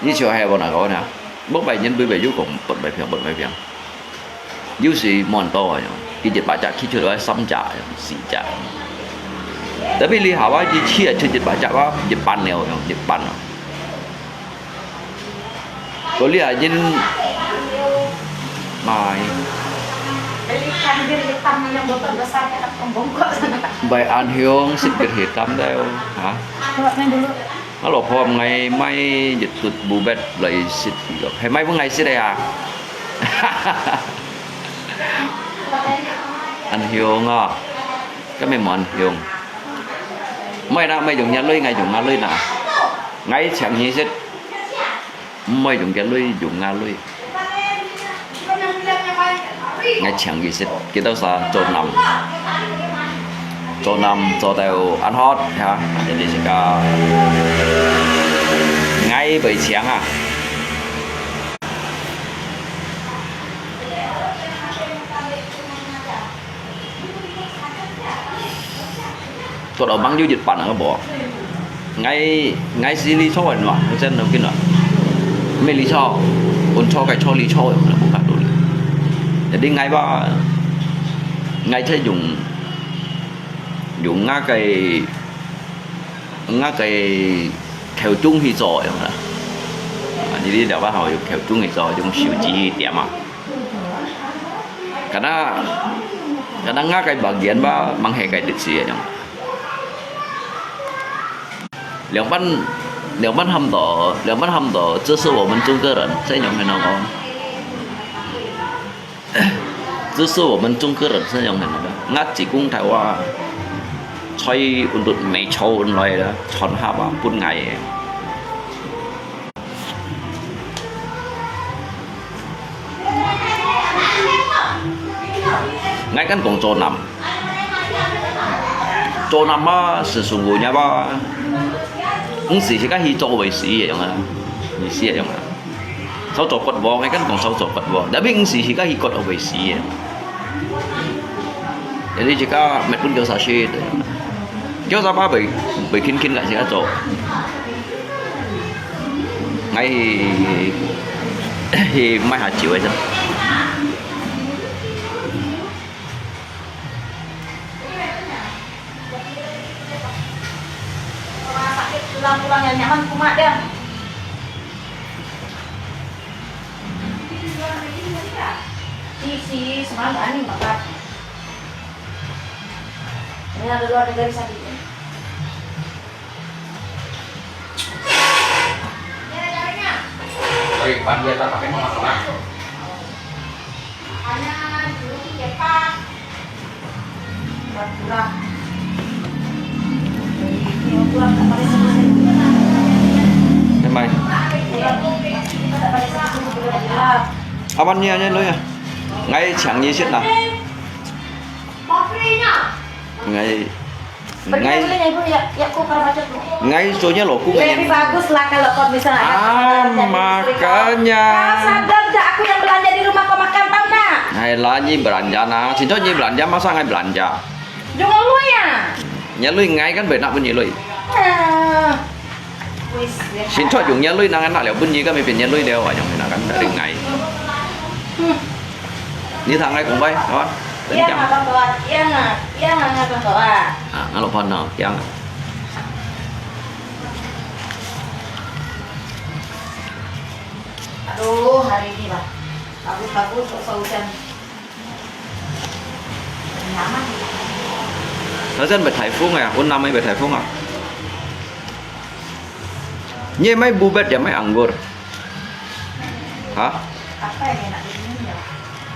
你笑係無哪个呢？莫擺人對白有講，不賣票，不賣票。 有時無恁多啊，佢一百隻去出來三隻、四隻。Tapi 你下擺一次啊，出一百隻啊，一半了，一半啊。Kau lihat je, mai. Belikan bir hitam yang botol besar, kita pembongkok sana. Baik anhiung, sipir hitam dah, ha? Bawa main dulu. Alo, phom ngai mai jitut bubet lai sit. Hai mai pun ngai sit ya. An hiung ah. Kami mo an hiung. Mai na mai jong nya lui ngai jong nga lui na. Ngai chang hi sit. Mai jong nya lui jong nga lui. Ngai chang ki sit, kita sa cho nam. Cho nam, cho tao ăn hót, ha. Jadi sika ngai bai chang à. Cho tao mang yu Nhật Bản à, ka bo. Ngai, ngai si li cho wan wa, sen no kin wa. Me li cho, un cho kai cho li cho, na bu ka tu li. Jadi ngai ba, ngai che yung, yung nga kai 吾个口中去做樣啦。啊，你這了解吼，用口中去做，用手指去點啊。Karena karena吾个bagian吧，mang係个特色樣。兩半兩半喊到，兩半喊到，這是我們中國人，這樣很好哦。 這是我們中國人身上很那個，吾自公大話，在運動美超運來的，傳下吧，分𠊎个。𠊎跟講做男，做男嘛，是辛苦个吧，毋係自家去做為死个樣啊，你死个樣啊。 燒做骨喎，𠊎跟講燒做骨喎，tapi毋係自家去割个為死个。Jadi自家乜分佢殺死，佢殺吧會會輕輕个自家做。𠊎去去買下酒个啫。 Rumah sakit pulang-pulang yang nyaman kumat dah. Isi semalam ani makan. Ini ada luar negeri sakit. Sorry, pan dia tak pakai mama. Mai. Awan niya niya lo ya. Ngai chang ni sit na. Ngai Ngai, ngai suruhnya lo ku. Lebih bagus lah kalau kau bisa. Ah, makanya. Kau sadar tak aku yang belanja di rumah kau makan, tahu tak? Ngai lah nyi belanja na. Sinto nyi belanja, masa ngai belanja? Jong lu ya. Nyi lui ngai kan benak pun nyi lui. Ah. Sinto jong nyi lui nang anak liao pun nyi kan mesti nyi lui liao, ayong na kan dari ngai. Hmm. Ni thang ngai kong bai, apa? Iya, ngah kong toa. Iya, ngah. Iya, ngah, ngah kong toa. Ah, ngah lo pan na, iya ngah. Aduh, hari ini, Pak. Bagus-bagus, kok hujan. Nyaman. Hujan bertaifung ya, un namanya bertaifung ah. Nyi mai bubet ya mai anggur. Hah? Apa yang enak diminum ya?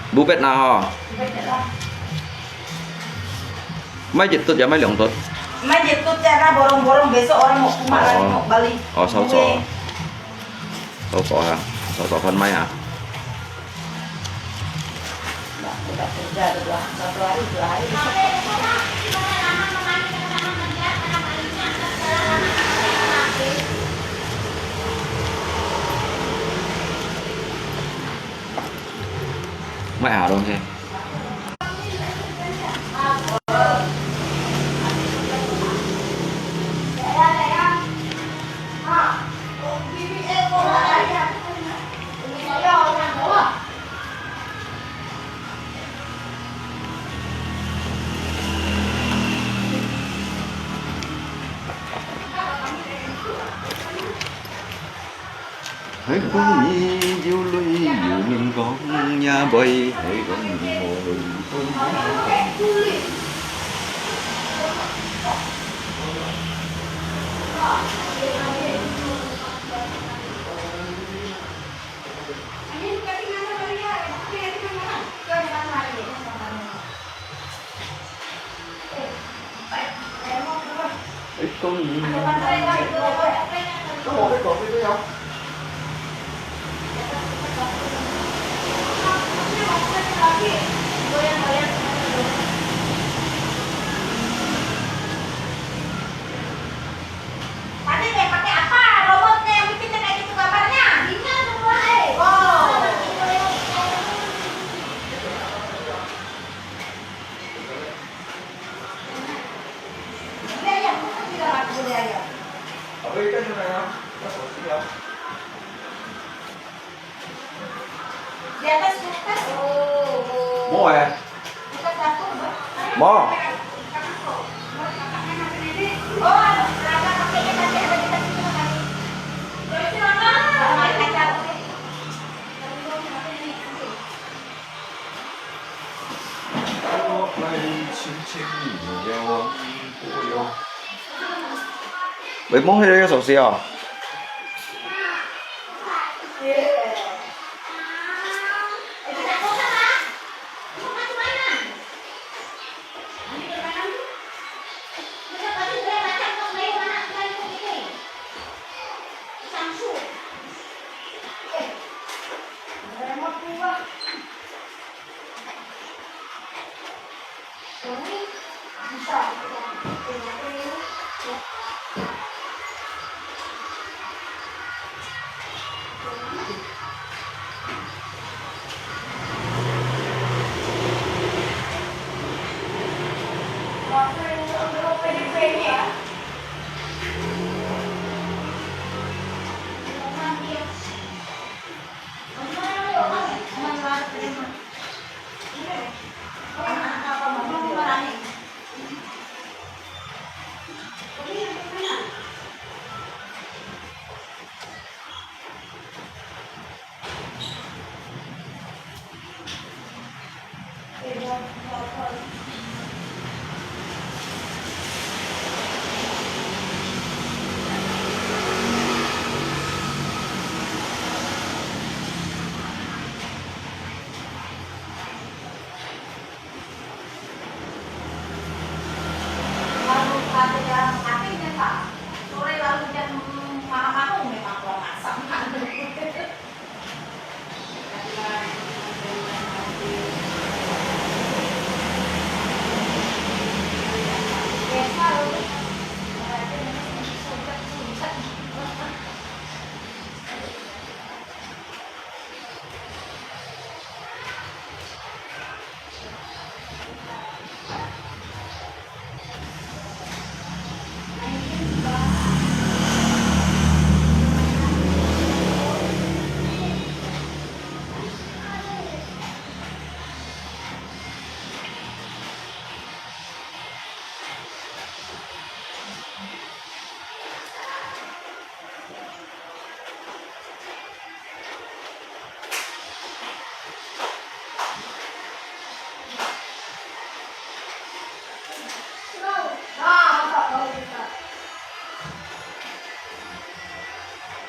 Bubet na ho. Bubet ya lah. Mai jet tut ya mai liong tut. Mai jet tut ya lah, borong-borong besok orang mau kumah lagi, mau balik. Oh, sao sao. Sao sao ha. Sao sao kan mai ha. Mai ha dong se. Hai kong ni yû lui yû min kong ya boi, hai kong ni mo lui kong. Tadi kayak pakai apa robotnya yang bikin kayak gitu gambarnya? Ini ada dua, eh. Oh. Iya, iya, bukan tidak aku, iya, iya. Apa itu namanya? Apa sih ya? Di atas kulkas. Mau eh? Kulkas dapur, Bang. Mau. Oh, ada 喂，摸黑的要小心哦。Lalu ada yang sakit ya, Pak. Sore lalu hujan malam-malam memang kurang asam.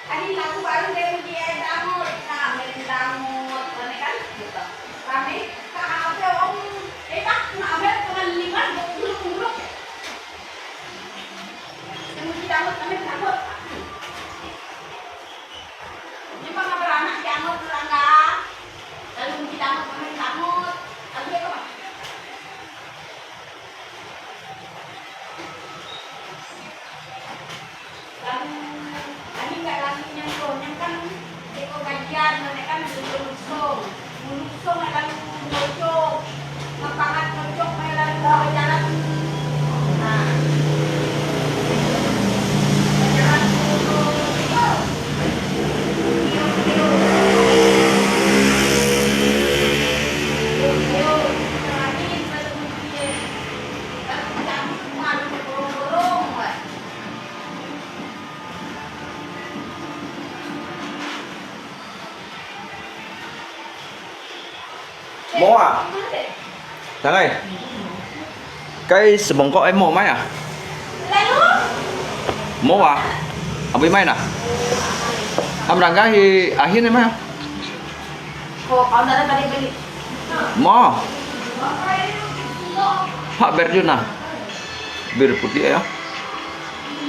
Ahin lagu baru dia punya dangut, nah, main dangut, mana kan? Gitu. Kami, kak apa om, eh tak, nak ambil dengan lima, dua puluh, dua puluh. Yang punya dangut, kami dangut. Memang apa anak dangut orang dah. Lalu punya dangut, kami dangut. Lalu dia apa? Lalu, ani nggak lalu nyangko, nyangkang, deko kajian, mana kan, lalu lusung. Lusung, lalu ngojok. Mapahat ngojok, lalu bajalan. Nah. Bajalan dulu. Yo, yo. Yo, yo. Terakhir, lalu dia. Lalu cabut, lalu borong-borong, wah. Mò ah? Tangai. Kai semongkok ai mò mai ah? Mò ah? Abis mai nah? Ham rangga hi ahin mai ah? Mò. Pak Berjun nah. Bir putih ya.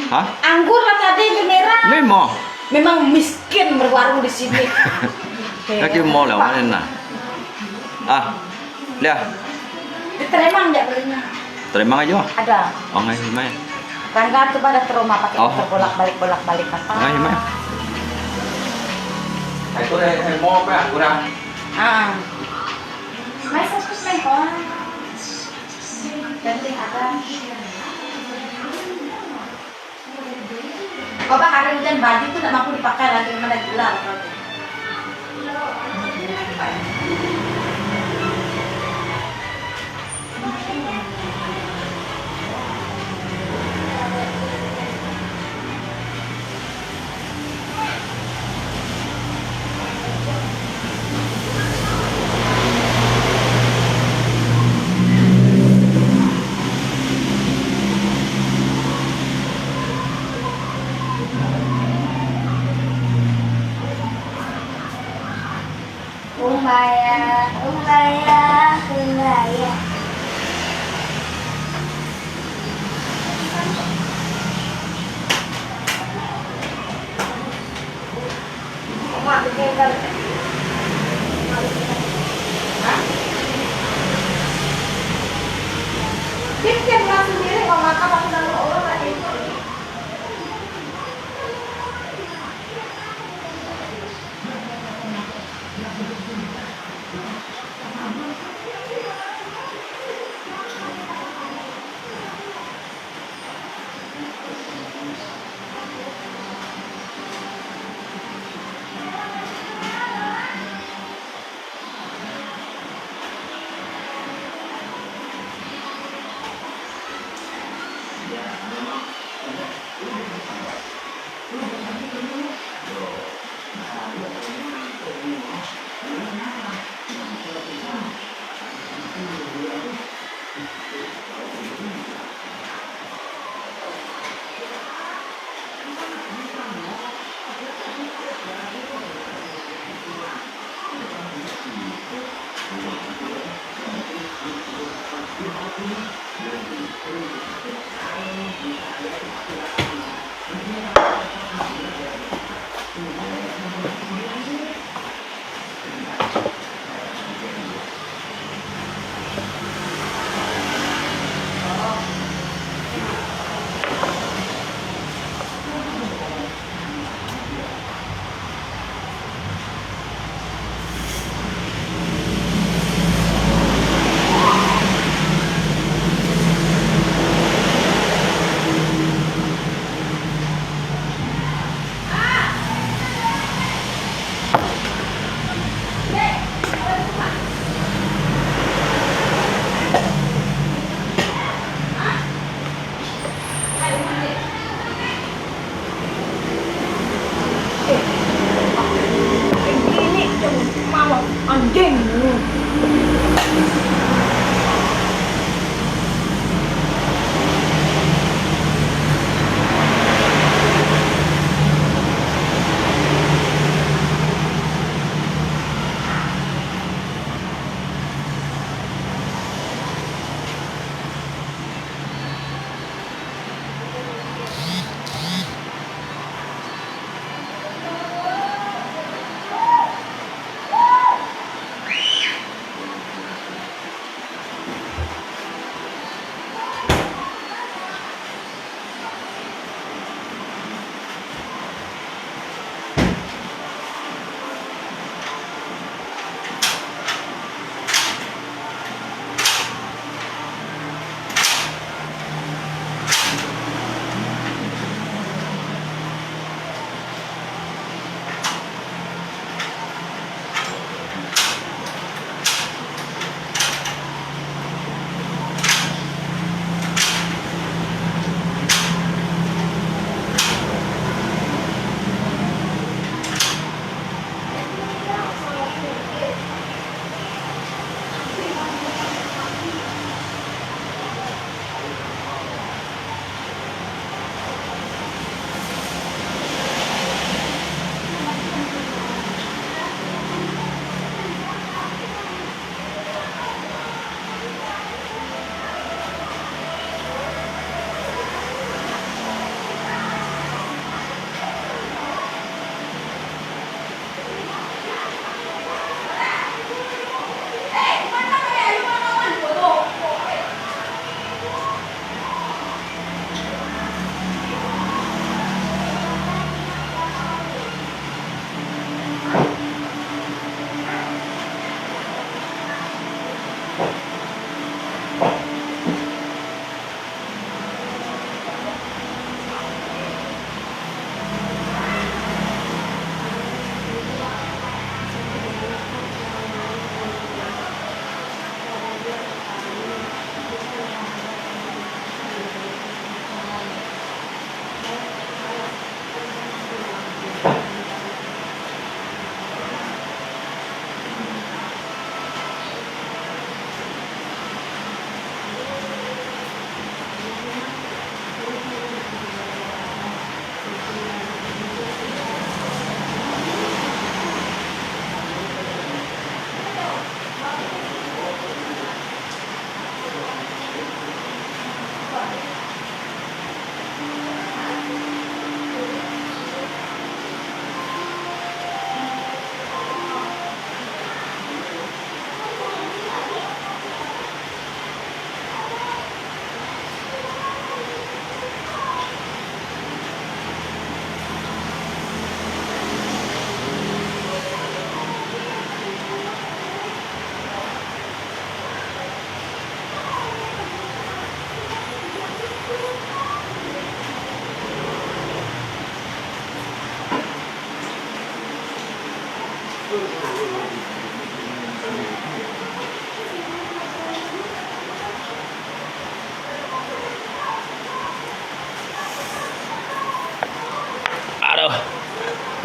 Hah? Anggur lah tadi, bir merah. Memang. Memang miskin berwarung di sini. Kaki mau lah, mana nah? Ah, lihat. Di Tremang dia belinya. Tremang aja. Ada. Oh, ngai mai. Rangga tu pada trauma pakai oh. Terbolak-balik, bolak-balik apa? Ngai mai. Itu eh, eh, mau apa? Kurang. Ah. Mai satu mai kau. Jadi ada. Bapak hari hujan baju tu tak mampu dipakai lagi, mana gila.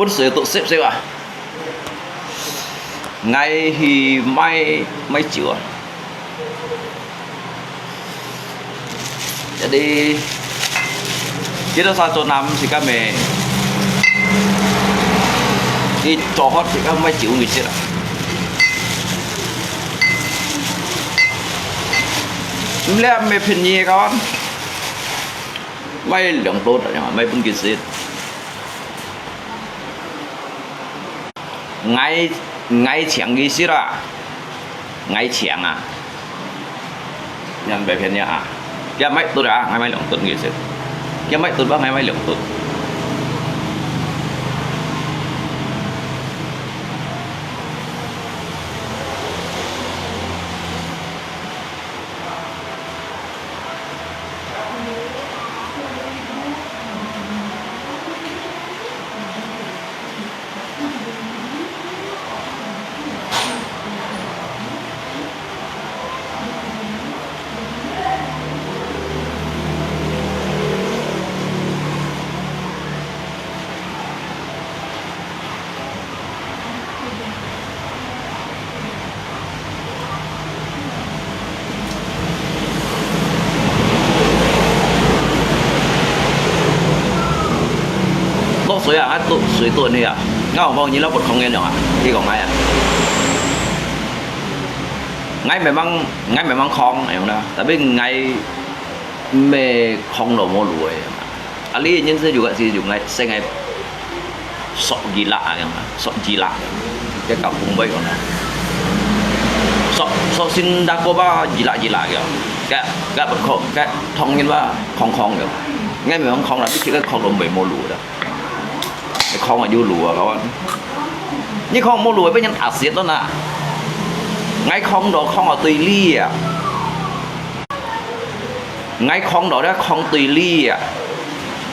分水都濕濕啊！𠊎去買，買酒啊！Jadi，kita sa做男自家咩？你做好自家買酒去食啊！你咩便宜个，買兩多的，买分佢食。 𠊎，𠊎請佢食啊，𠊎請啊，你毋好騙人啊！佢買多啊，𠊎買兩多佢食；佢買多啊，𠊎買兩多。 落水啊，啊，多，水多呢啊！𠊎望你老婆空个樣啊，你講𠊎啊。𠊎memang，𠊎memang空，樣啦，tapi𠊎毋係空到無路个。啊，你認識有个是有个，生个 sok gila啊，樣啊，sok gila，該搞紅杯樣啊。Sok，sok Singapore吧，gila gila个，該，該不空，該唐人吧，空空个。𠊎memang空啦，你去个空都毋會無路个。你空啊有路啊，kawan。你空無路，分人壓死了呐。𠊎空到空啊對立啊。 𠊎空到咧，空對立啊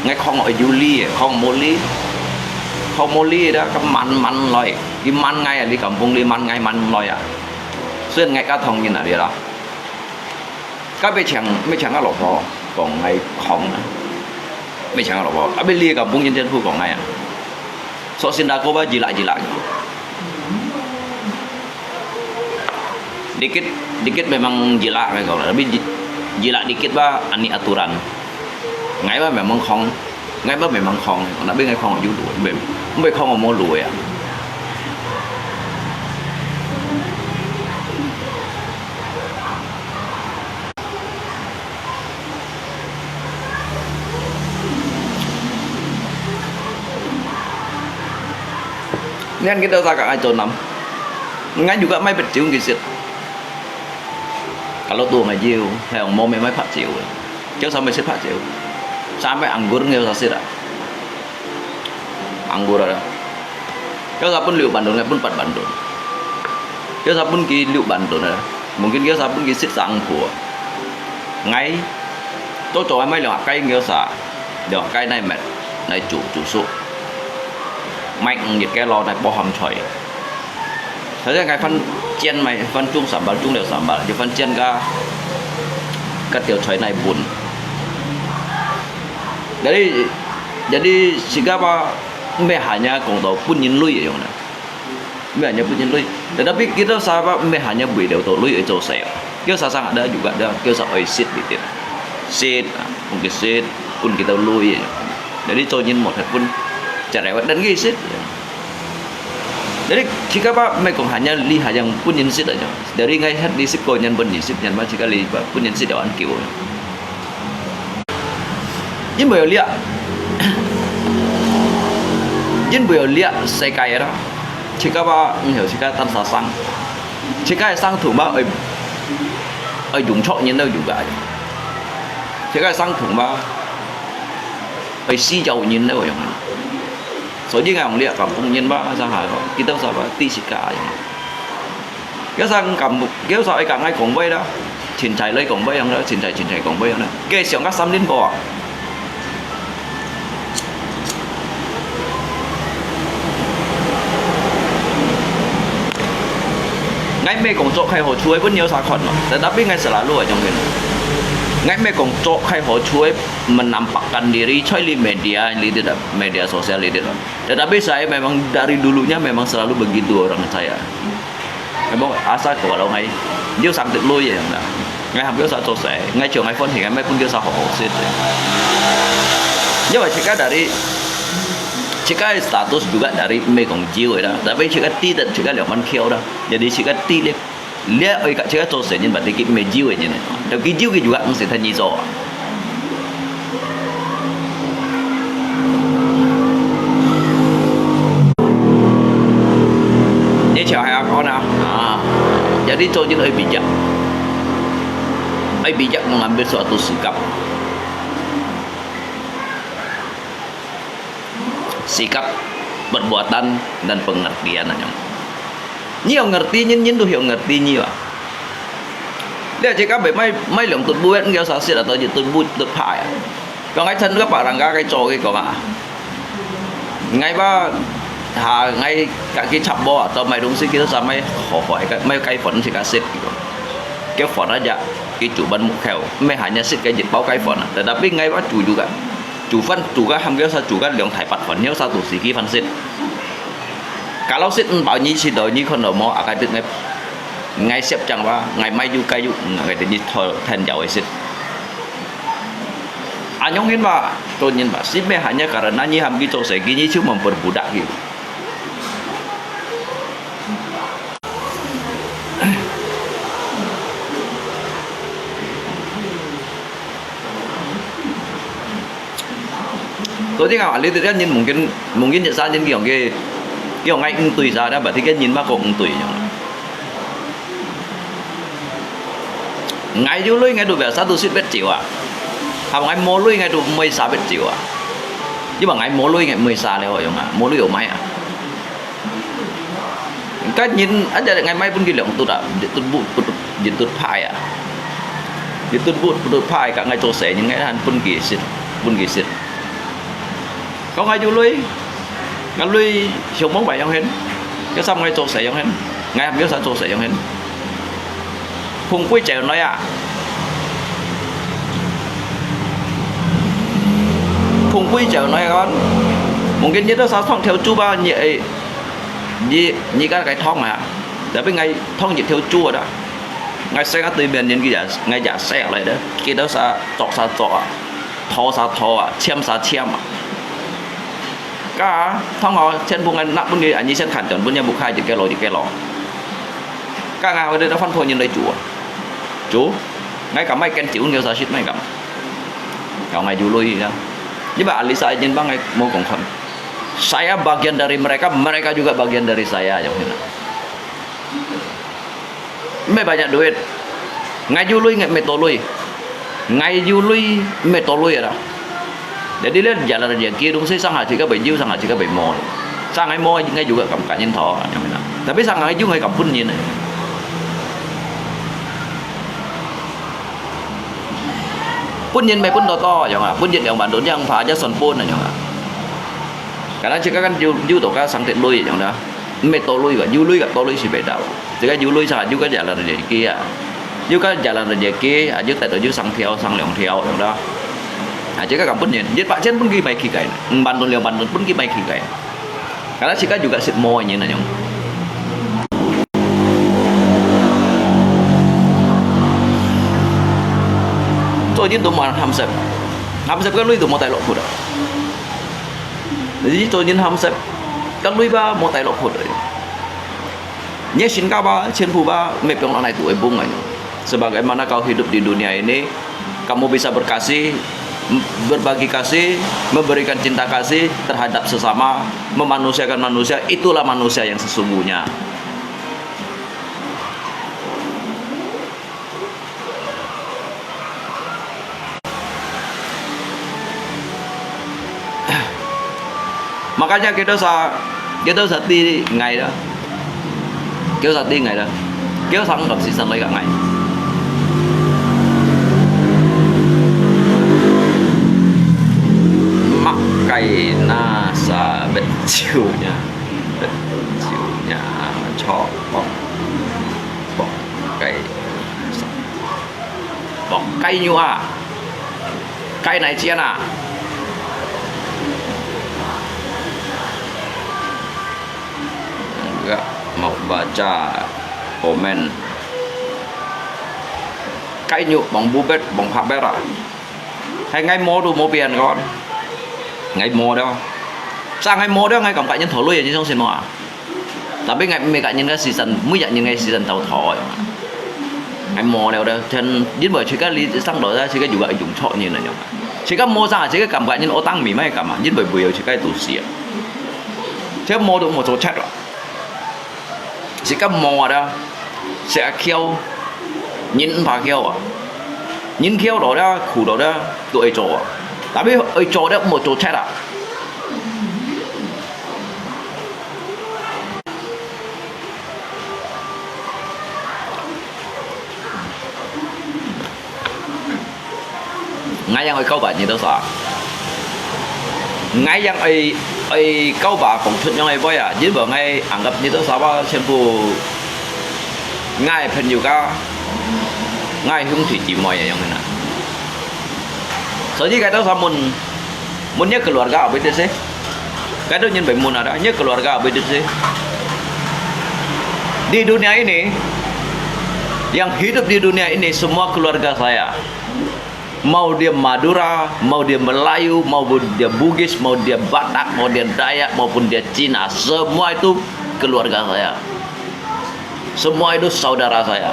！𠊎空愛有理，空無理，空無理咧，佢慢慢來，佢慢𠊎啊，你敢講你慢𠊎慢來啊？所以𠊎較同意啊，你啦。該要請，要請个老婆講𠊎空啊，要請个老婆，啊，要你敢講人政府講𠊎啊？Sok Singapore吧，gila gila。 Dikit, dikit memang gila mereka lah. Tapi gi-, gila dikit bah, ani aturan. Ngai bah memang khong, ngai bah memang khong. Tapi ngai khong aju lu, mbe, mbe khong mo lu ya. Nên kita sa ka ai to nam. Ngan juga mai bet jiu ngi sit. Kalau tu mai jiu, hai ong mo me mai phat jiu. Jiu sa mai sit phat jiu. Sa mai anggur ngi sa sit a. Anggur ada. Jiu sa pun liu bandun, ngai pun pat bandun. Jiu sa pun ki liu bandun ada. Mungkin jiu sa pun ki sit sa anggur. Ngai, to to mai liu kai jiu sa. Liu kai nai met, nai chu, chu su. Mai ng yit kai lo nai po ham choi. Sa jiu ngai phan jian mai, phan chung sambal, chung liu sambal, jiu phan jian ka, ka tiu choi nai bun. Jadi, jadi siga pa, mbe hanya kong to pun yin lui yong na. Mbe hanya pun yin lui. Tetapi kita sa pa, mbe hanya bui liu to lui ai to sai. Kita sa sang ada juga ada, kita sa oi sit bitin. Sit, mungkin sit, pun kita lui. Jadi to yin mo pun, cara wat dan ki sit. Jadi, jika pa mai kong hanya li hayang pun yin sit aja. Jadi ngai hat li sit ko nyan pun yin sit nyan ma jika li pa pun yin sit awan kiu. Yin bu yo lia. Yin bu yo lia sai kai ra. Jika pa ngi yo jika tan sa sang. Jika sang tu ma ai, ai yung chok yin lo yung ga. Jika sang tu ma ai si jau yin lo yung. 所以講這個講人話，上下講，佢兜啥話，知識个樣。佢上講，佢上愛講愛講話啦，凊彩來講話樣啦，凊彩凊彩講話樣啦。佢想个三輪波啊。𠊎毋係講做開好處，分你有啥看嘛？Tetapi𠊎selalu愛用个。Ngai meh kong cok khai ho cui menampakkan diri cui li media, li di media sosial li di. Tetapi saya memang dari dulunya memang selalu begitu orang saya. Memang asal ko kalau ngai, dia sakit lui ya. Ngai ham dia sa cok saya, ngai cuma ngai phone ngai meh pun dia sa ho ho sit. Dia macam dari Cika status juga dari meh kong jiu dah, tapi cika tidak cika liang man kiau dah. Jadi cika tidak 你愛甲這个做生意，嘛，你去買酒个人呢，就佢酒佢就毋識同你做啊。你就係恁樣啊，啊，jadi做人愛bijak，愛bijak mengambil suatu sikap。Sikap, perbuatan, dan pengertian 恁樣。 你有ngerti人，人都有ngerti你啊。你自家袂買買兩對布，你有啥事啊？到一對布都拍啊。講愛趁个別人家个做个講啊。𠊎吧，哈，𠊎家己插播啊，到買東西，佢都啥買好坏个，買雞粉自家食。佢講，雞粉啊，佢煮粄木口，買下日食个一包雞粉啊。Tetapi𠊎吧煮煮个，煮飯煮个，喊佢啥煮个兩大八粉，有啥都自己飯食。 Kalau sit 毋包你去到你看到無，啊，該對𠊎，𠊎攝像吧，𠊎買就該就，嗯，𠊎對你偷，偷走个sit。啊，樣形吧，做人吧，si meh hanya karena你喊佢做生意，你就memperbudak佢。 所以啊，你這个人mungkin，mungkin一儕人佢用个，佢用个應對啥，但係佢个人嘛講應對樣。𠊎有鐳，𠊎都別儕都食別酒啊。喊𠊎無鐳，𠊎都毋會食別酒啊。因為𠊎無鐳，𠊎毋會食了樣啊，無鐳有買啊。 該人啊，就𠊎買分佢兩對啊，一對布，一對，一對牌啊，一對布，一對牌，甲𠊎做生意，𠊎還分佢食，分佢食。講𠊎有鐳，𠊎鐳上網買樣形，要三𠊎做生意樣形，𠊎還要三做生意樣形。 Phung Pui走來啊！Phung Pui走來啊！Mungkin你都啥放條豬吧，你誒，你你个个湯啊，特別𠊎湯一條豬啊，𠊎細个對面人佢也𠊎也細來的，佢都啥做啥做啊，拖啥拖啊，簽啥簽啊。 Ka, thong ho, chen phung ngan nak pun ni, ani chen khan chon pun ni, bukha jik ke lo, jik ke lo. Ka ngai ho de, da fan pho nyin lai chu. Chu, ngai ka mai ken chiu nyo sa shit mai kam. Kau ngai ju lui ya. Ni ba Alisa jin ba ngai mo kong khon. Saya bagian dari mereka, mereka juga bagian dari saya, jong hina. Meh banyak duit. Ngai ju lui, ngai meh to lui. Ngai ju lui, meh to lui ada. Jadi le jalan rezeki dong si sang haji ka bai ju, sang haji ka bai mo. Sang ngai mo, ngai ju ka kam ka nyin tho, yang mina. Tapi sang ngai ju ngai kam pun nyin. Pun nyin meh pun to to, yang ah. Pun nyin yang ban dong yang pha aja son pun, yang ah. Karena jika kan ju, ju to ka sang tet lui, yang dah. Meh to lui ka, ju lui ka to lui si bai dau. Jika ju lui sa, ju ka jalan rezeki ya. Ju ka jalan rezeki, aju tet ju sang thiau, sang liang thiau, yang dah. Ha, jika ka pun nyin, jit pak chen pun ki bai ki kai. Ban dong liang ban dong pun ki bai ki kai. Karena jika juga sit mo nyin na nyong. Cho nyin tu mo ham sep. Ham sep ka lui tu mo tai lok khu da. Jadi cho nyin ham sep. Ka lui ba mo tai lok khu da. Nyesin ka ba, chen pu ba, meh piong anai tu e bung ai. Sebagaimana kau hidup di dunia ini, kamu bisa berkasih, berbagi kasih, memberikan cinta kasih terhadap sesama, memanusiakan manusia, itulah manusia yang sesungguhnya. Makanya kita sa, kita sa ti ngai dah. Kita sa ti ngai dah. Kita sa ngam si san lai ka ngai. Mak kai na sa bet chiu nya. Bet chiu nya. Chok pok. Pok kai. 雞肉啊，雞哪煎啊？Enggak, mau baca komen. 雞肉望烏白，望白白啊！係𠊎毛都無變過，𠊎毛了。Sang𠊎毛了，𠊎感覺人討鐳，你相信無啊？ Tapi𠊎毋係甲人个時辰，每日人个時辰都討个嘛。𠊎無了了，天，因為自家哩生落來，自家有个用著人來用。自家無生，自家感覺人惡當面，乜感覺人會會有自家都死啊。自家無都無做賊啊。自家無啊，食啊噭，人毋怕噭啊。人噭落了，苦落了，都會做啊。Tapi會做了，無做賊啊。 𠊎樣會告白你多少啊？𠊎樣會，會告白講出樣个話啊，因為𠊎anggap你多少啊，全部𠊎个朋友家，𠊎个兄弟姊妹个樣个啦。所以該多少問，問你keluarga apa itu sih? Kadang nyen bai mun ada, nya keluarga apa itu sih? Di dunia ini, yang hidup di dunia ini semua keluarga saya. Mau dia Madura, mau dia Melayu, mau dia Bugis, mau dia Batak, mau dia Dayak, maupun dia Cina, semua itu keluarga saya. Semua itu saudara saya.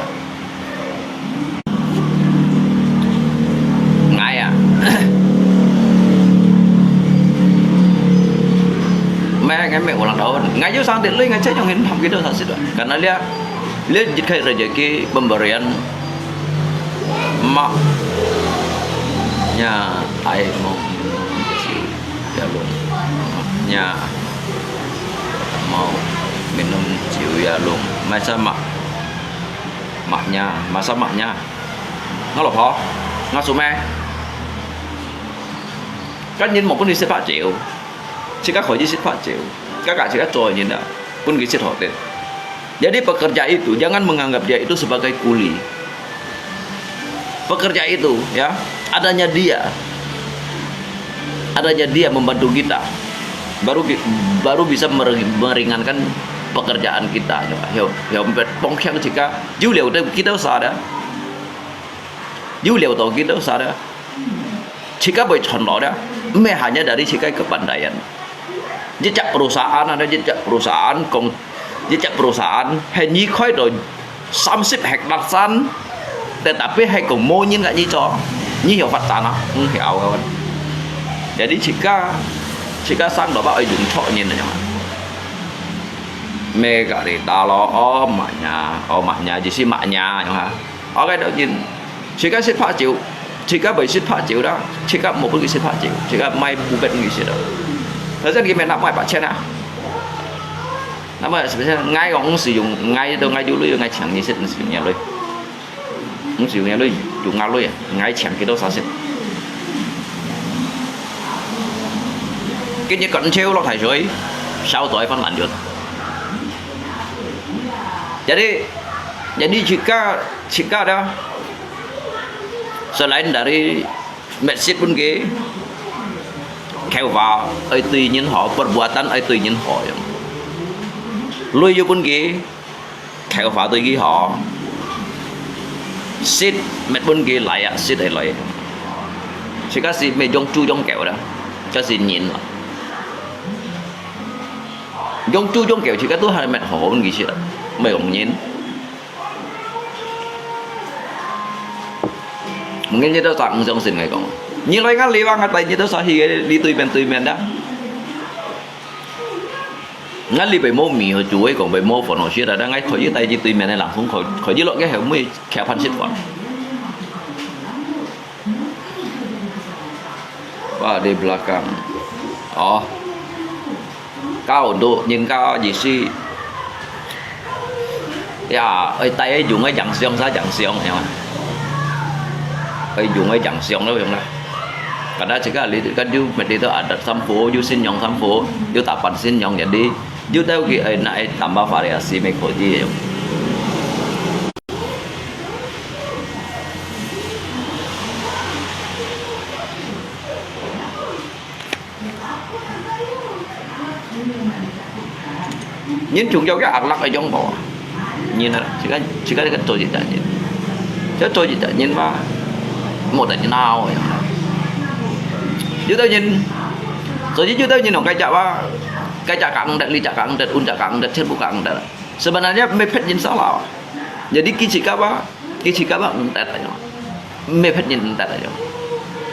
Ngai ah. Meh ngai meh ulang tahun. Ngai yu sang dik lui ngai cek jong hin ham gitu sasit. Karena dia, dia jit kai rezeki pemberian maknya ai mau minum ciu yalung. Maknya mau minum ciu yalung. Masa mak Maknya, masa maknya. Ngă老婆，ngă叔姆。Kan人無分你食白酒，自家可以食白酒，自家自家做人啊，分佢食好啲。Jadi pekerja itu jangan menganggap dia itu sebagai kuli. Pekerja itu, ya, adanya dia, adanya dia membantu kita, baru bi-, baru bisa meri-, meringankan pekerjaan kita. Heo, heo, pongkiang jika, 有了的 kita sada, 有了的 kita sada, jika boleh contoh dah, 毋係 hanya dari jika kepandaian. 一隻 perusahaan ada 一隻 perusahaan 講，一隻 perusahaan 係你開到三十 hektar 山，tetapi 係講無人甲你做，你曉發展啊？毋曉啊。Jadi jika，jika 生到把愛用著人啊，咩个你打咯，哦，maknya，哦，maknya，就是 maknya，用哈。 OK，當然，自家食白酒，自家會食白酒啦，自家無分佢食白酒，自家買烏白分佢食啦。反正佢咪拿買八千啊，拿買八千，𠊎講毋使用，𠊎都𠊎有鐳，𠊎請你食，毋使用你鐳，毋使用你鐳，用𠊎鐳啊，𠊎請幾多少食。今日趕超落大水，燒到一番爛咗。Jadi，jadi自家 自家dah, selain dari mét sit pun ke, khéo fa ai tui nyin hó, perbuatan ai tui nyin hó yang. Lui yu pun ke, khéo fa tui ki hó. Sit mét pun ke, layak sit ai lai. Sika si mét jong chu jong khéo dah, ka si nyin la. Jong chu jong khéo, sika tu hai mét hó pun ki sit la, mét jong nyin. Mungkin nyi to sak, nyi to sak hi, li tui men tui men da. Ngan li bai mo mi ho chu, kong bai mo phone ho shi da, da ngai kho yi tai ji tui men lang, kong kho, kho yi lo ke he mui kia phan sit phone. Wah, di belakang. Oh. Kau untuk nyengka jisi. Ya, ai tai ai yung ai jang siang sa jang siang ya. Ai yung ai jang siang lo yung lah. Kada chika li kan yu met di to adat sampo, yu sin yong sampo, yu tapan sin yong jadi. Yu tau ki ai na ai tambah variasi me ko ji yung. 人中有个壓力个樣無啊？人啊，自家自家个做一隻人，這做一隻人嘛，無得人鬧个。有兜人，所以有兜人用該隻話，該隻講得，你隻講得，阮隻講得，全部講得。Sebenarnya每別人salah啊。Jadi佢自家話，佢自家話毋得啊。 Mepet nyin ntat aja.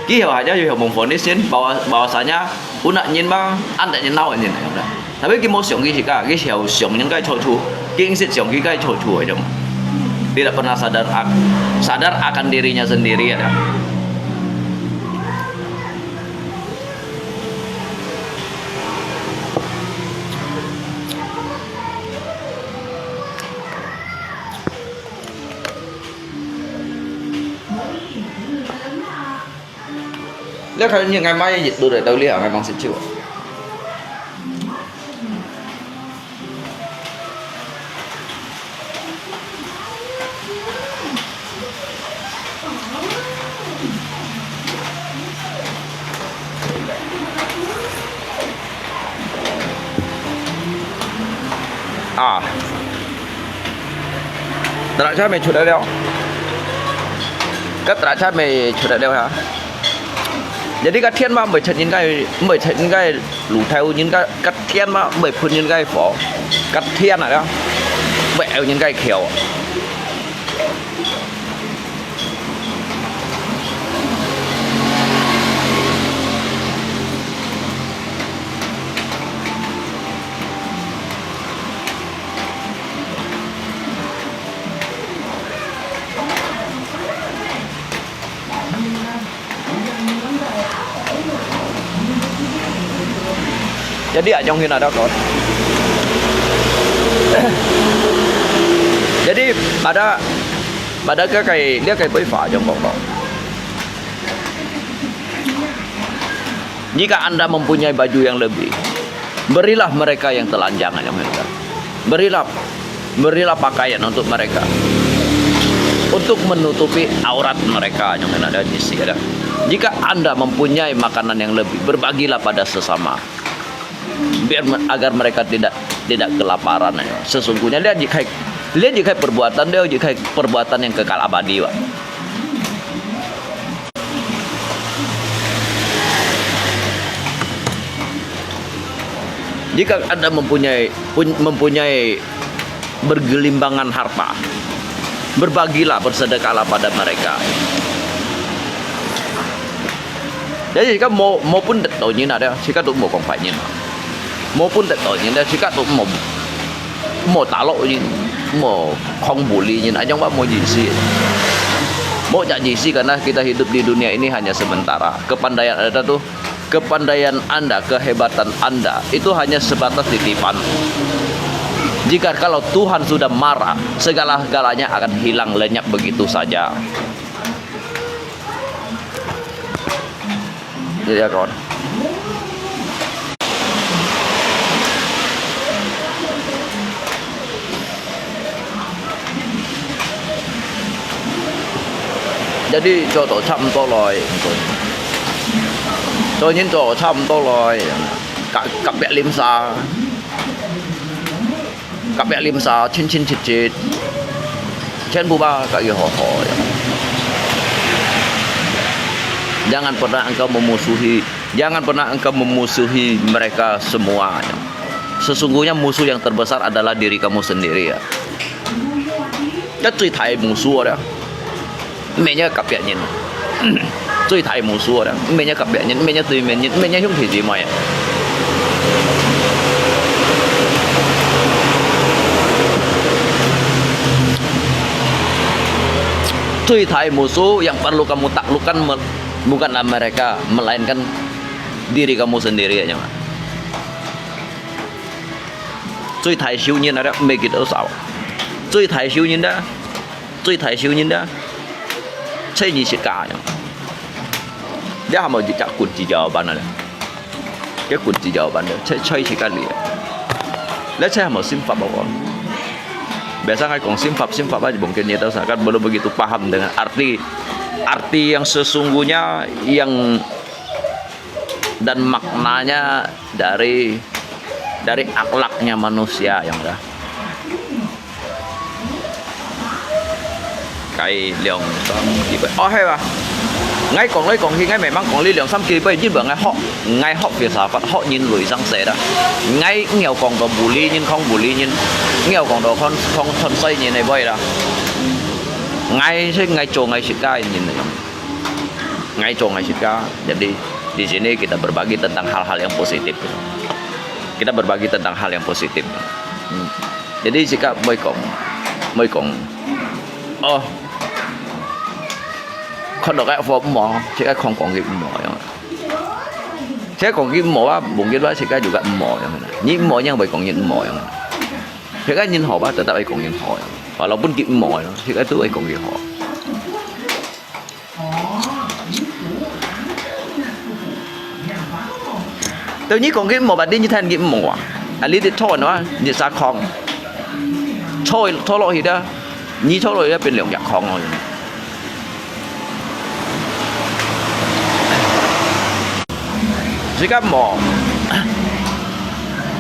Ki heo aja yo heo mongfoni sin bahwa bahwasanya unak nyin ba andak nyin nawa nyin aja. Tapi ki mo siong ki sika, ki heo siong nyin kai chochu, ki ingsit siong ki kai chochu aja. Tidak pernah sadar ak- sadar akan dirinya sendiri ada. Leo kali ni ngai mai yit tu dai tau lia ngai mang sit chiu. À. Terakhir mai chudat liao. Ka terakhir mai chudat liao ha. Jadi ka thiên ma mbai chat nyin kai mbai chat nyin kai lu thai u nyin ka ka thiên ma mbai phun nyin kai fo. Ka thiên à liao. Mbai eu nyin kai khiao. Jadi, ayong hin ada kon. Jadi, pada pada ke kai dia kai pui fa jong kong kong. Jika Anda mempunyai baju yang lebih, berilah mereka yang telanjang, ayong hin ada. Berilah berilah pakaian untuk mereka, untuk menutupi aurat mereka, ayong hin ada di sini ada. Jika Anda mempunyai makanan yang lebih, berbagilah pada sesama, biar agar mereka tidak tidak kelaparan. Sesungguhnya dia jika dia jika perbuatan dia jika perbuatan yang kekal abadi, Pak. Jika Anda mempunyai mempunyai bergelimbangan harta, berbagilah, bersedekahlah pada mereka. Jadi, jika mau mau pun detto nyin ada, jika tu mau kong pai nyin, mau pun detto nyin ada, jika tu mau mau talok nyin, mau kong buli nyin, ayong ba mau jisi. Mau jak jisi karena kita hidup di dunia ini hanya sementara. Kepandaian ada tu Kepandaian Anda, kehebatan Anda, itu hanya sebatas titipan. Jika kalau Tuhan sudah marah, segala-galanya akan hilang lenyap begitu saja. Jadi ya kawan. Jadi做到差毋多來，做人做差毋多來，甲甲壁啉茶，甲壁啉茶，親親切切，全部吧，甲佢好好呀。Jangan pernah engkau memusuhi, jangan pernah engkau memusuhi mereka semua. Sesungguhnya musuh yang terbesar adalah diri kamu sendiri ya. 這最大个無數了，毋係你隔壁人，最大無數了，毋係你隔壁人，毋係你對面人，毋係你兄弟姊妹啊。最大無數yang perlu kamu taklukkan me- bukanlah mereka, melainkan diri kamu sendiri aja. 最大仇人啊，毋係幾多少。最大仇人啊，最大仇人啊，就係你自家呀。你還無一隻棍子就辦了，這棍子就辦了，就就自家了。你就還無心法無講。Biasa kan講心法，心法啊，mungkin你tahu sangat belum begitu paham dengan arti arti yang sesungguhnya yang dan maknanya dari Dari akhlaknya manusia yang ada. 該兩三幾百，哦，係啊。𠊎講來講去，𠊎memang講這兩三幾百，因為𠊎學，𠊎學filsafat，學人類生死啦。𠊎毋曉講到bully人，講bully人，毋曉講到看，看，看衰人个話啦。𠊎係𠊎做𠊎自家个人來樣。 Ngai cho ngai sika, jadi di sini kita berbagi tentang hal-hal yang positif. Kita berbagi tentang hal yang positif. Hmm. Jadi sika mui kong, mui kong, oh, khon dok ai fo mo, sika kong kong ki mo yang. Sika kong ki mo ba, mungkin ba sika juga mo yang. Ni mo yang mui kong ni mo yang. Sika nyin ho ba, tetap ai kong nyin ho yang. Walaupun ki mo yang, sika tu ai kong ki ho. Tao nyi kong ki mo ba di nyi than ki mo ah. A li di thon wa, nyi sa kong. Thoi, thoi lo hi da. Nyi thoi lo hi da, 變兩隻 kong lo. Sika mo.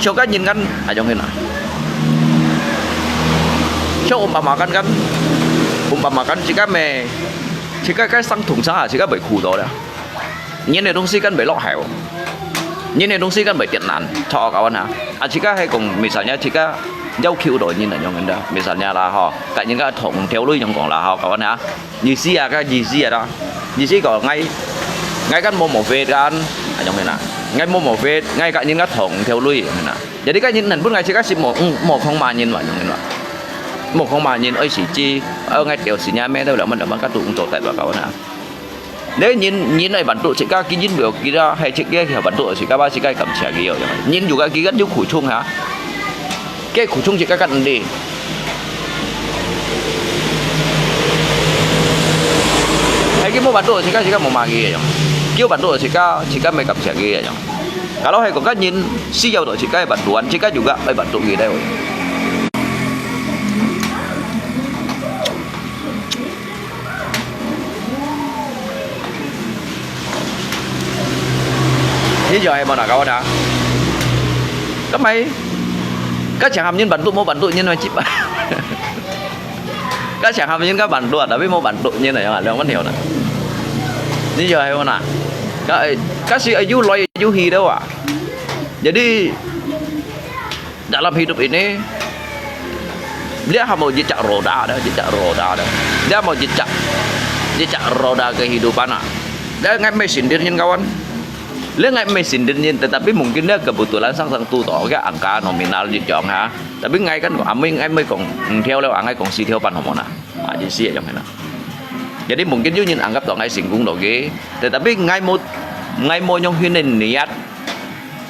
Sio ka nyin kan, ayong hina. Sio umpama kan kan. Umpama kan sika me. Sika ka sang thùng sang ah, sika bai khu do da. Nyin ne dong si kan bai lok hai. Nyin ne dong si kan bai tiet nan. Cho ka wan ha. A sika hai kong misalnya sika yau kiu do nyin ayong hina. Misalnya la ho. Ka nyin ka thong theo lui yong kong la ho ka wan ha. Nyi si ah, ka nyi si ah da. Nyi si ko ngai, ngai kan mo mo fe kan, ayong hina. Ngai mo mo fe, ngai ka nyin ka thong theo lui hina. Jadi ka nyin nan pun ngai si ka si mo, mm, mo kong ma nyin wa, ayong hina. Mo kong ma nyin, oi si chi, oi ngai theo si nya me, tao la man la man ka tu ung to tai ba ka wan ha. Nè nyin, nyin ai ban tu, si ka ki nyin bèo ki da, hai si ka ki ban tu, si ka ba si ka kam sia ki yo. Nyin yu ka ki kan yu khu chung ha. Ke khu chung sika kan di. Hai ki mo bantu sika sika mo ma ki yang. Kiu bantu sika sika mai kam sia ki yang. Kalau hai ko kan nyin si yau do sika bantuan sika juga ai bantu ki dai. Ni jo ai mo na ka wan ha. Ka mai. Ka chang ham nyin bantu mo bantu nyin mai chip. Ka chang ham nyin ka bantu, tapi mo bantu nyin na yang, liang man hiu na. Ni jo ai mo na. Ka, ka si ayu loi ayu hi da wa. Jadi, dalam hidup ini, dia mau jejak roda ada, jejak roda ada. Dia mau jejak, jejak roda kehidupan ah. Dia ngai mai sindir nyin kawan. Dia ngai mai sindir nyin, tetapi mungkin dia kebetulan sang sang tu to, ke angka nominal jejak ha. Tapi ngai kan, amui ngai mai kong, eng theo le, ngai kong si theo pan ho mo na. Ah, jadi si yang na. Jadi mungkin yu nyin anggap to ngai singkung to ke, tetapi ngai mo, ngai mo nyong hin niat.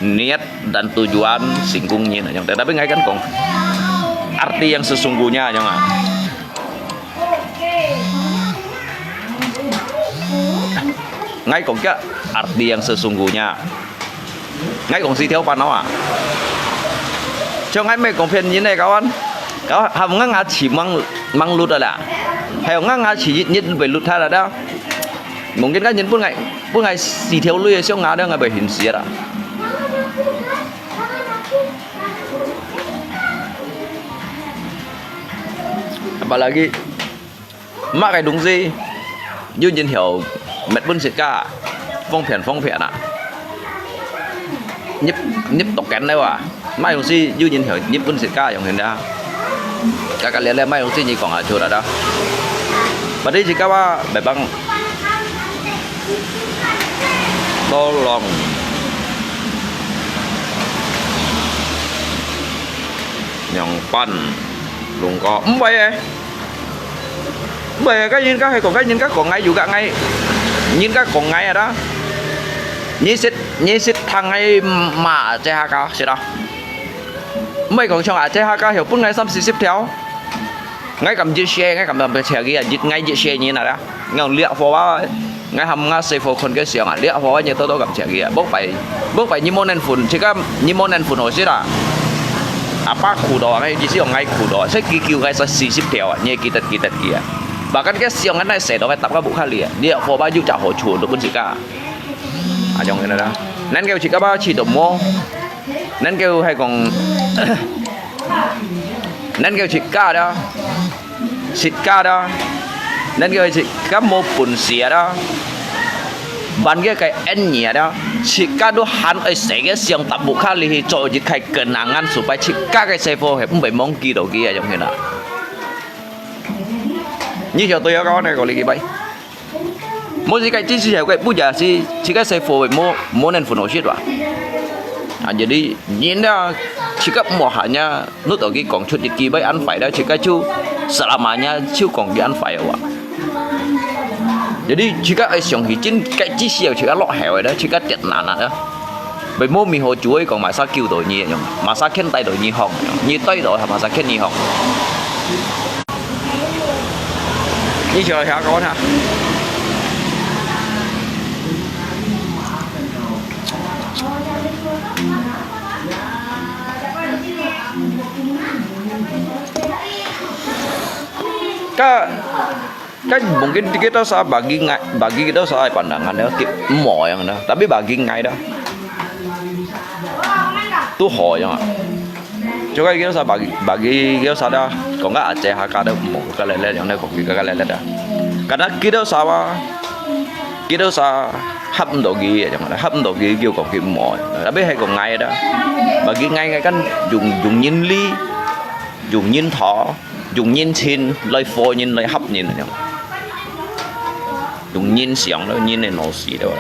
Niat dan tujuan singkung nyin ayong. Tetapi ngai kan kong arti yang sesungguhnya ayong ah. Ngai kong kia arti yang sesungguhnya. Ngai kong si theo pan ah. Cho ngai mai kong phian nyin ai kawan. Kau ham ngang ah chi mang mang lut ala. Hai ngang ah chi nyin bai lut tha la da. Mungkin kan nyin pun ngai pun ngai si theo lui siang ngai da ngai bai hin siat ah. Apalagi mak kai dong si, yu nyin hiu met pun sit ka, phong phian phong phian ah. Nyip nyip tok ken le wa. Mai yong si yu nyin hiu nyip pun sit ka yong hin da. Ka ka le le mai yong si nyi kong a chu da da. Ba di si ka wa bai bang. Tolong. Nyong pan. Lung ko. Mbai eh. Mbai eh, ka nyin ka hai kong, ka nyin ka kong ngai yu ka ngai. Nyin ka kong ngai ada. Nyi sit, nyi sit thang ngai ma che ha ka sit da. Mbai kong chong a che ha ka hiu pun ngai sam si sip theo. Ngai kam jit share, ngai kam tam chia ki a jit ngai jit share nyi na da. Ngai liak fo wa, ngai ham nga se fo kon ke siang a, liak fo wa nyi to to kam chia ki a. Bok pai, bok pai nyi mo nen phun, chika nyi mo nen phun ho sit a. Apa khu do, ngai jit siang ngai khu do. Se ki kiu ngai sa si sip theo a, nyi ki tet ki tet ki a. Bahkan ke siang ngai nai se do ngai tap ka buk kha li a. Liak fo wa yu cha ho chu do pun chika. A jong na da. Nan ke chika ba chi do mo. 能夠係講，能夠自家啦，自家啦，能夠自家無本事啦，還个个恩人啦，自家都還愛使个想辦法去做一個kenangan supaya自家个細伙係毋會忘記到佢啊，樣形啊。你曉得要講哪個禮拜？ 無自家知識係个，不也是自家細伙無無能分好食哇。啊，jadi人啊，自家無閒呀，你到佢講出一句話恁壞啦，自家就selamanya就講佢恁壞哇。Jadi自家愛想起真个知識係自家落後个啦，自家跌難啊。 Bai mo mi ho chuai kong masa kiu to nyi yong, masa ken tai to nyi hong yong, nyi tai to ha masa ken nyi hong. Nyi cho ha ko ha. Ka Kan mungkin kita sa bagi ngai, bagi kita sa pandangan ya, ki-, mo yang na, tapi bagi ngai dah. Tu ho yang. Coba kita sa bagi, bagi kita sa dah, kong ka aje ha ka dah mo, ka lele yang dah, kong ka lele dah. Karena kita sa wa, kita sa hap ndo gi yang dah, hap ndo gi kong ki mo. Tapi hai kong ngai dah. Bagi ngai ngai kan jung, jung nyin li, jung nyin tho. Dùng nhân性來分人、來合人，用人想咯，人个腦屎咯。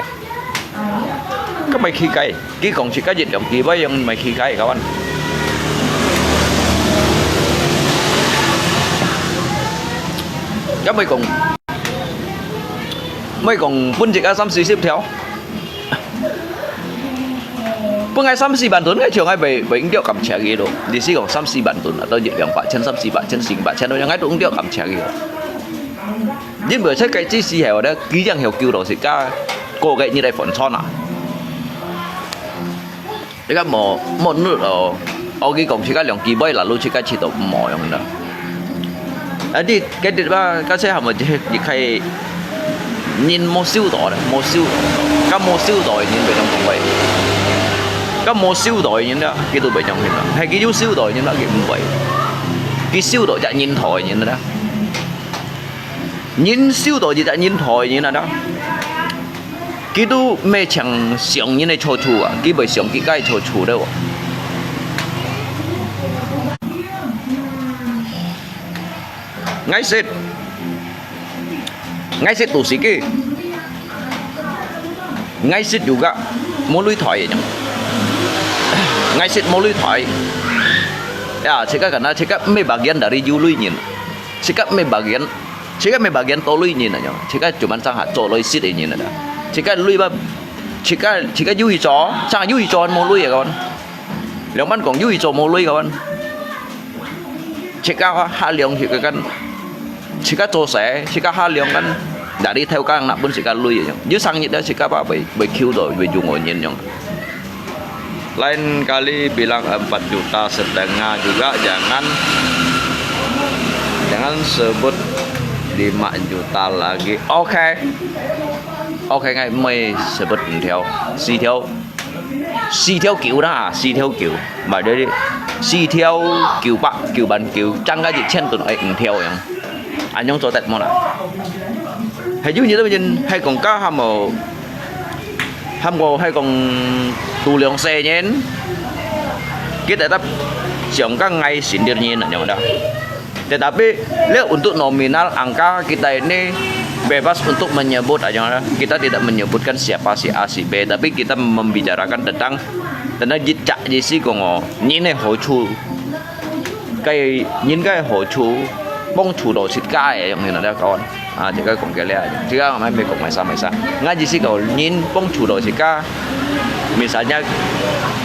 該毋係奇怪，佢講自家一兩句話，樣毋係奇怪，kawan。該毋係講，毋係講分自家三四十條。 本來三四萬噸，𠊎像𠊎袂，袂應該感謝佢咯。你是講三四萬噸啊，到一兩百千、三四百千、四五百千，𠊎都應該感謝佢咯。因為這個知識係話咧，佢樣曉救到自家過個日來翻餐啊。你看無，無努力哦，哦，佢講自家兩支尾，lalu自家去到無用啦。 啊，你，該日吧，該些還無一，一個人無收到咧，無收，該無收到个人袂當講話。該無收到个人啦，佢都袂當講啦。係佢有收到个人啦，佢毋會。佢收到隻人頭个人啦。人收到一隻人頭个人啦，佢都毋係淨想人个處處啊，佢會想佢个處處咧哦。 Ngaisit. Ngaisit tu siki. Ngaisit juga molui thoi. Ngaisit molui thoi. Ya, cika kana, cika me bagian dari yului nyin. Cika me bagian, cika me bagian tolui nyin aja. Cika cuman sangat tolui sit nyin ada. Cika lui ba, cika, cika yui cho, sang yui cho molui ya kawan. Liang ban kong yui cho molui kawan. 自家下量去个kan，自家做事，自家下量kan，dari頭家nak分自家鐳个樣。有生意了，自家把會，會求到，會用个人樣。Lain kali bilang empat juta setengah juga, jangan, jangan sebut lima juta lagi. Oke. Oke，𠊎毋會sebut五條，四條。 四條九啦，四條九，買到四條九百九萬九，增加一千噸愛五條樣，恁樣做得無啦？係有一個人係講價還無，還無係講度量細人，佢tetap想講愛先得人恁樣啦。 Tetapi, le untuk nominal angka kita ini bebas untuk menyebut aja, kita tidak menyebutkan siapa si A si B, tapi kita membicarakan tentang tentang 一隻意思講哦，人个好處，該人个好處，幫助到自家个樣，你知道講啊，這個講起來，這個還沒講完，上沒上，𠊎意思講人幫助到自家，misalnya，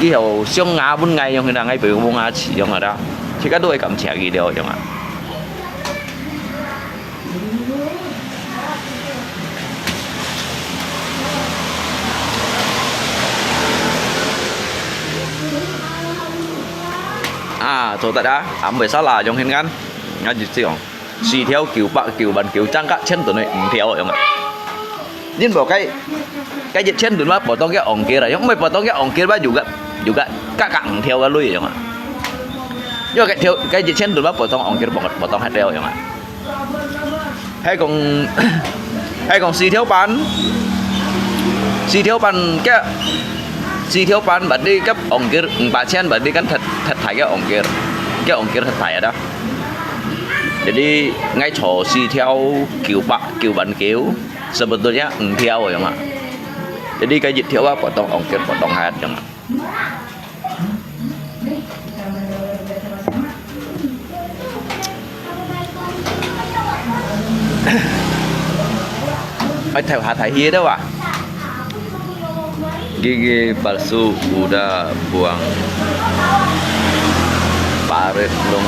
以後想啊，問𠊎樣，你知道，𠊎不用問啊，起樣啊，自家都會感謝佢了，樣啊。 啊，做得啊，啊，毋會salah，用現眼，𠊎就講，四條九百九萬九，增加千噸个五條，用啊。因為該，該一千噸嘛，potong个ongkir啦，用毋係potong个ongkir嘛，有个有个，个个五條个鐳个樣啊。因為該條，該一千多萬potong ongkir potong，potong忒了樣啊。還講，還講四條半，四條半个，四條半berarti个ongkir五百千berarti kan忒，忒大个ongkir，个ongkir忒大啊。Jadi，𠊎坐四條九百，九萬九，sebetulnya五條樣啊。Jadi，該一條啊，potong ongkir，potong忒樣啊。 Ai, thèo hâ thai hie đó à? Gigi palsu udah buang parit lông.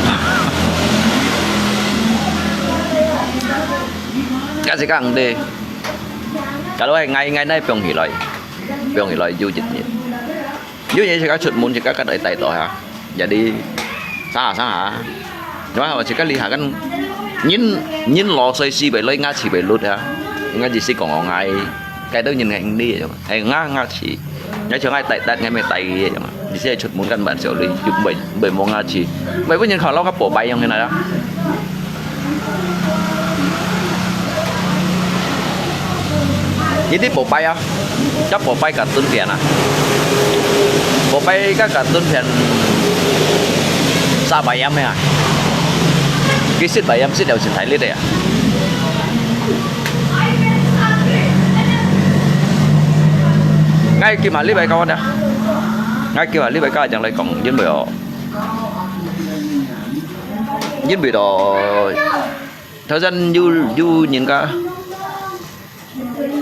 Kasi kang deh. Kalau ai ngai, ngai nai piong hilai. Piong hilai yu jit jit. Yu jit sika chut mun sika kan ai tai to ha. Jadi, sa sa ha. Cuma sika lihat kan, nyin, nyin lo soi si bai loi nga si bai lut ha. Nga ji si kong ong ai. Kai dau nyin ngai ni. Ai nga nga si. Nga chong ai tai tat ngai mai tai. Ji si chut mun kan ban siu li. Yu bai, bai mo nga si. Bai bai nyin khao lo ka po bai yong hina ya. Ini Popeye ah. Cak Popeye kartun pian ah. Popeye ka kartun pian sa bayam ya. Kisit bayam sit dau sin thai lit ya. Ngai kim ha li bai kawan ya. Ngai kim ha li bai ka jang lai kong jin bai o. Jin bai do. Thao zan yu, yu nyin ka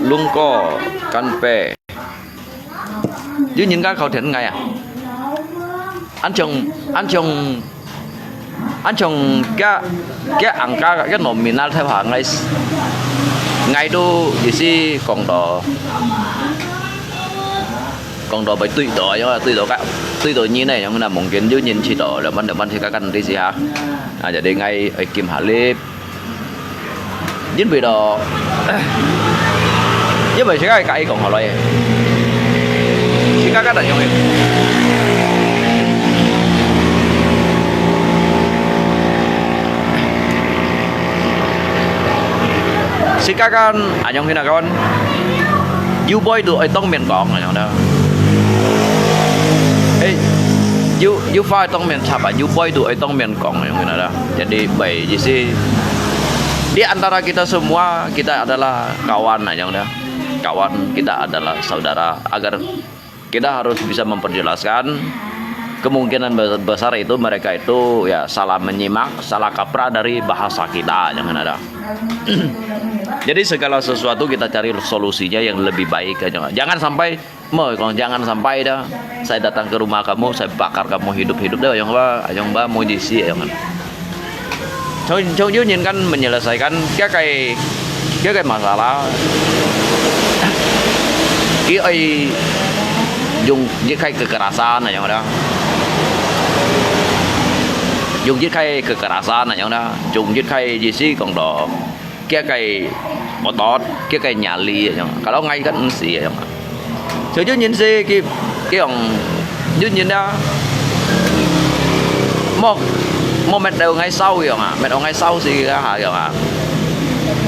lung ko kan pe. Yu nyin ka khâu thian ngai à. Ăn chong, ăn chong, ăn chong kia, kia ang ka, kia nominal thai ha ngai, ngai du yu si kong do. Kong do bai tui do, yong tui do ka, tui do nyin nai, yong na mungkin yu nyin chi do, leo man, leo man chi ka kan di si ha. À, jadi ngai ai kim ha lip. Jin bai do. Jin bai sika ka ai kong ha loi. Sika ka ta yong. Sika kan anyong hina kawan. Yu boi du ai tong mien kong anyong da. Ei, yu, yu fa ai tong mien chap à, yu boi du ai tong mien kong anyong hina da. Jadi bai ji si. Di antara kita semua, kita adalah kawan anyong da. Kawan, kita adalah saudara. Agar kita harus bisa memperjelaskan kemungkinan be-, besar itu mereka itu ya salah menyimak, salah kaprah dari bahasa kita, jangan ada. Jadi segala sesuatu kita cari solusinya yang lebih baik aja. Jangan sampai, mau kong jangan sampai dah saya datang ke rumah kamu, saya bakar kamu hidup-hidup dah, yang ba, yang ba mau jisi, yang. Chong, chong yu nyin kan menyelesaikan kia kai, kia kai masalah. Ki ai yung jit kai kekerasan na yang ada. Yung jit kai kekerasan na yang ada. Yung jit kai jisi kong do. Kia kai otot, kia kai nyali yang. Kalau ngai kan mesti yang. Sơ yu nyin si ki, ki yong, yu nyin da. Mo, mo met dau ngai sau yong à, met dau ngai sau si ka ha yong à.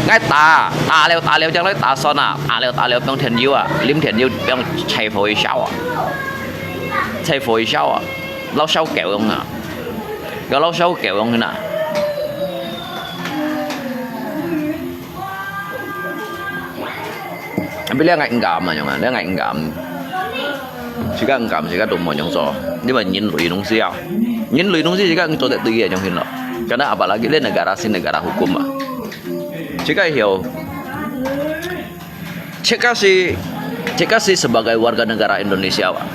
Ngai ta, ta liu, ta liu, jang lai ta son à, ta liu, ta liu, piong thian yu à, lim thian yu, piong chai fo yi shao à. Chai fo yi shao à, lau shao kẹo yong à. Gak lau shao kẹo yong hina. Tapi liang ngai enggam anyong, liang ngai enggam. Sika enggam, sika tu mo nyong so. Ni ba nyin lui nung sia. Nyin lui nung sia sika ngi to te tu ye nyong hin lo. Karena apalagi le negara si negara hukum ah. Sika hiu. Sika si, sika si sebagai warga negara Indonesia ah.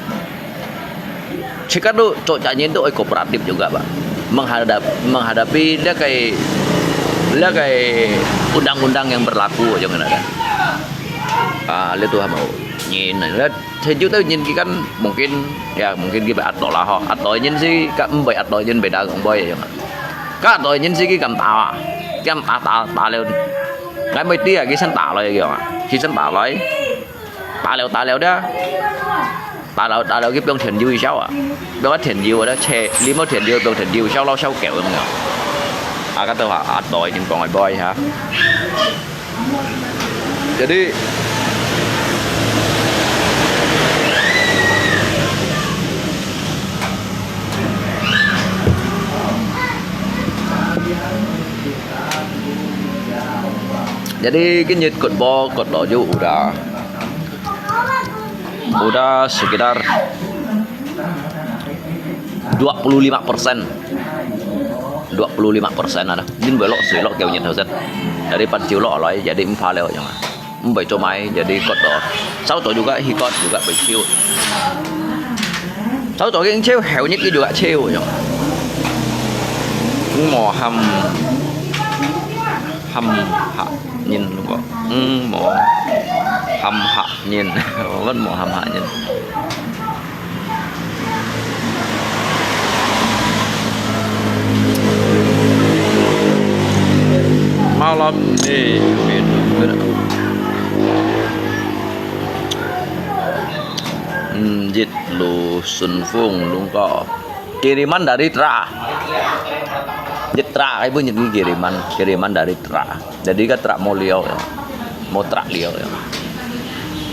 Sika tu cok janji tu ai kooperatif juga ba. Menghadap, menghadapi le kai, le kai undang-undang yang berlaku aja ngena kan. À, le tu ha mau. Nyin, le, sejut tu nyin ki kan mungkin, ya, mungkin ki bai ato lah ho. Ato nyin si ka mbai ato nyin bai dah kong bai ya. Ka ato nyin si ki kam ta. Kam ta, ta, ta liu. Ngai mai ti ya, ki san ta lai ki yong. Ki san ta lai. Ta liu, ta liu dah. 打到，打到去放電油一下啊，放个電油，該車，你無電油，放電油，燒老燒狗樣樣。啊，該兜啊，啊，都已經講个boy哈。Jadi, jadi, cái nhiệt cột bò, cột đó dụ đã, đã sekitar dua puluh lima persen. Dua puluh lima persen ada. Jin belok, silok kêu nhiệt hao set. Jadi, pan chiu lok alai, jadi, mpa leo yang. Mbai cho mai, jadi, cột đó. Sáu chỗ juga, hi cột juga, bai chiu. Sáu chỗ cái chiu, heo nhiệt cái juga chiu yang. Mò hăm, hăm hak nyin kok. Mò hăm hak nyin. Vẫn mò hăm hak nyin. Malam ni, hmm, jit lu sun fung lung ko. Kiriman dari Tra. Jit Tra, ibu nyebut kiriman, kiriman dari Tra. Jadi ka Tra mo liau ya. Mo Tra liau ya.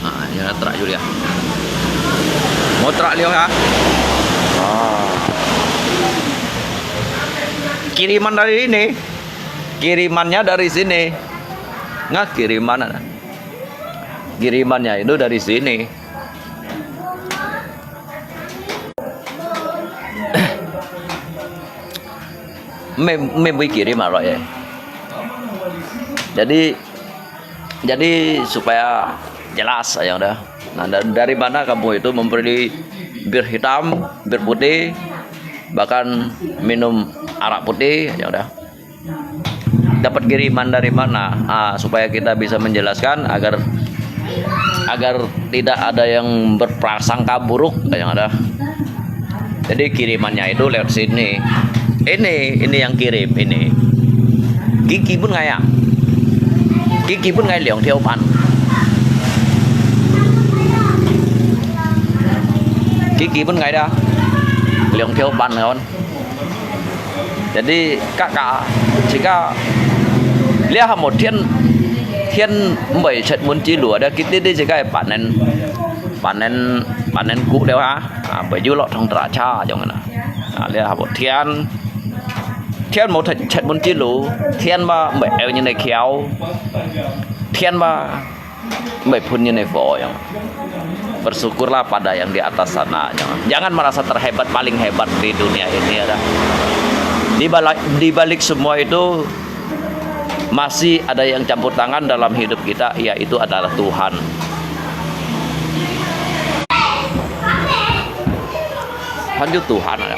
Ah, ya Tra Yulia. Mo Tra liau ya. Ah. Kiriman dari ini. Kirimannya dari sini. Nggak kiriman. Kirimannya itu dari sini. Mem-, mem-, wiki lima roh ya. Jadi, jadi supaya jelas ayang dah. Nah, da-, dari mana kamu itu membeli bir hitam, bir putih, bahkan minum arak putih, ayang dah. Dapat kiriman dari mana? Ah, supaya kita bisa menjelaskan agar, agar tidak ada yang berprasangka buruk, ayang dah. Jadi kirimannya itu lewat sini. Ini, ini yang kirim ini. Kiki pun kaya. Kiki pun kaya liang tiau pan. Kiki pun kaya dah. Liang tiau pan kawan. Jadi, kaka, jika lihat hamo thiên, thiên mbai chat mun chi lua, ada kita di jika panen, panen, panen ku leo ha. Ah, baju lok thong teracha jong na. Ah, lihat hamo thiên, thiên mo chat mun chi lu, thiên ma mbai eu nyen kiau, thiên ma mbai phun nyen fo yang. Bersyukurlah pada yang di atas sana, yang. Jangan merasa terhebat, paling hebat di dunia ini, ada. Di balik, di balik semua itu, masih ada yang campur tangan dalam hidup kita, yaitu adalah Tuhan. Hanya Tuhan ada.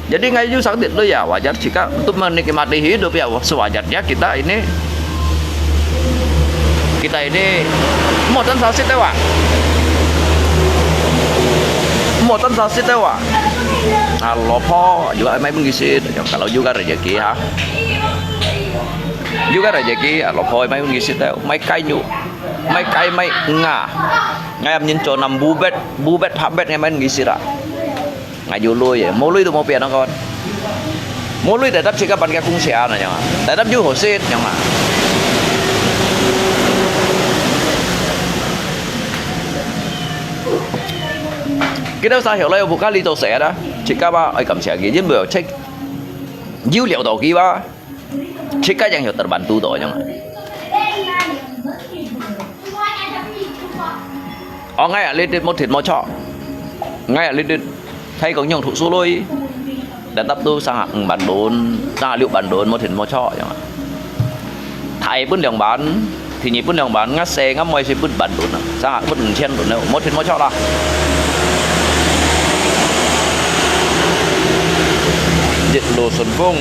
Jadi ngai ju sakit tu ya wajar jika untuk menikmati hidup ya sewajarnya kita ini, kita ini mo tan sasit tewa. Mo tan sasit tewa. Ah, lopo juga mai pun gisit. Ya, kalau juga rezeki ha. Juga rezeki, ah, lopo mai pun gisit tewa. Mai kai nyu. Mai kai mai nga. Ngai am nyin cho nam bubet, bubet phabet ngai mai pun gisit ra. Ngai ju lui, mo lui tu mo pian kon. Mo lui tetap cik kapan ka kung sia na nyang. Tetap ju hosit nyang ma. Kita sa hiau lai buka li to se ada. Cik kapa ai kam sia gi jin bo cek. Jiu liau to gi ba. Cik ka yang hiau terbantu to nyang. Ơ, ngai a li dit mo thit mo chok. Ngai a li dit thai kong nyong thu su lui. Tetap tu sang hak ban dun, sang hak liu ban dun mo thit mo chok yang. Thai pun liang ban, thi nyi pun liang ban, nga se nga moi si pun ban dun. Sang hak pun chen dun mo thit mo chok lah. Jit lu sun fung.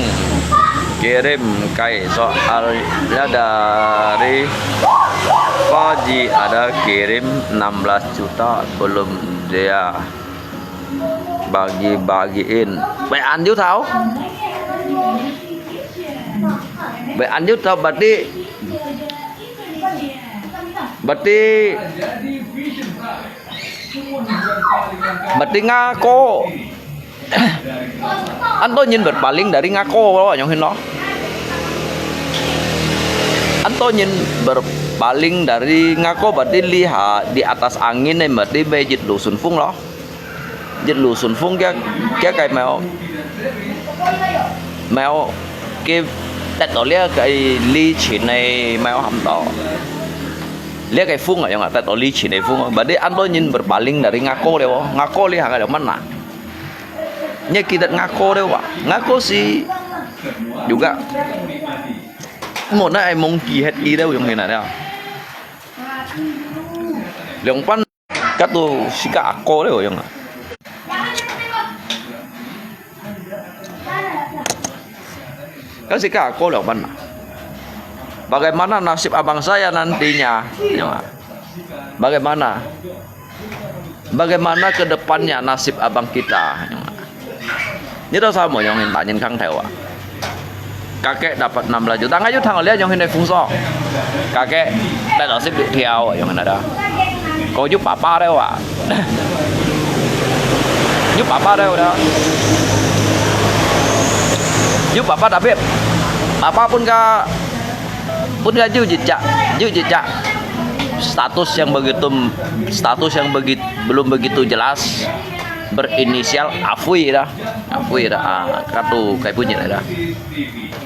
Kirim kai soalnya dari Faji ada kirim enam belas juta belum dia bagi-bagiin. Bai ăn ju thau. Bai ăn ju thau berarti Berarti, berarti ngako. Anto nyin berpaling dari ngako lo, yang hin lo. Anto nyin berpaling dari ngako berarti lihat di atas angin ni berarti 乜熱路順風 lo. 熱路順風 佢，佢个 mèo，mèo，佢得到這个旅程个 mèo 喊到。這个風啊，yang啊，得到旅程个風啊。Berarti anto nyin berpaling dari ngako 了哦，ngako 你行个了慢啦。你記得 ngako 了哇？Ngako 是有个，莫那爱蒙奇黑伊了用起来了。两班 Katu sika ako deh yang. Kan sika ako liao pan. Bagaimana nasib abang saya nantinya? Bagaimana? Bagaimana ke depannya nasib abang kita? Nyi to sa mo yong hin ta nyin khang thèo a. Kakek dapat enam belas juta. Ngai yu thang lia yong hin dai fung so. Kakek dai lo sip thiao yong hin ada. Ko yu papa dai wa. Yu papa dai wa. Yu papa tapi papa pun ka pun ka yu jejak, yu jejak. Status yang begitu, status yang begitu, belum begitu jelas. Berinisial Afui dah. Afui dah. Ah, katu kai punya dah.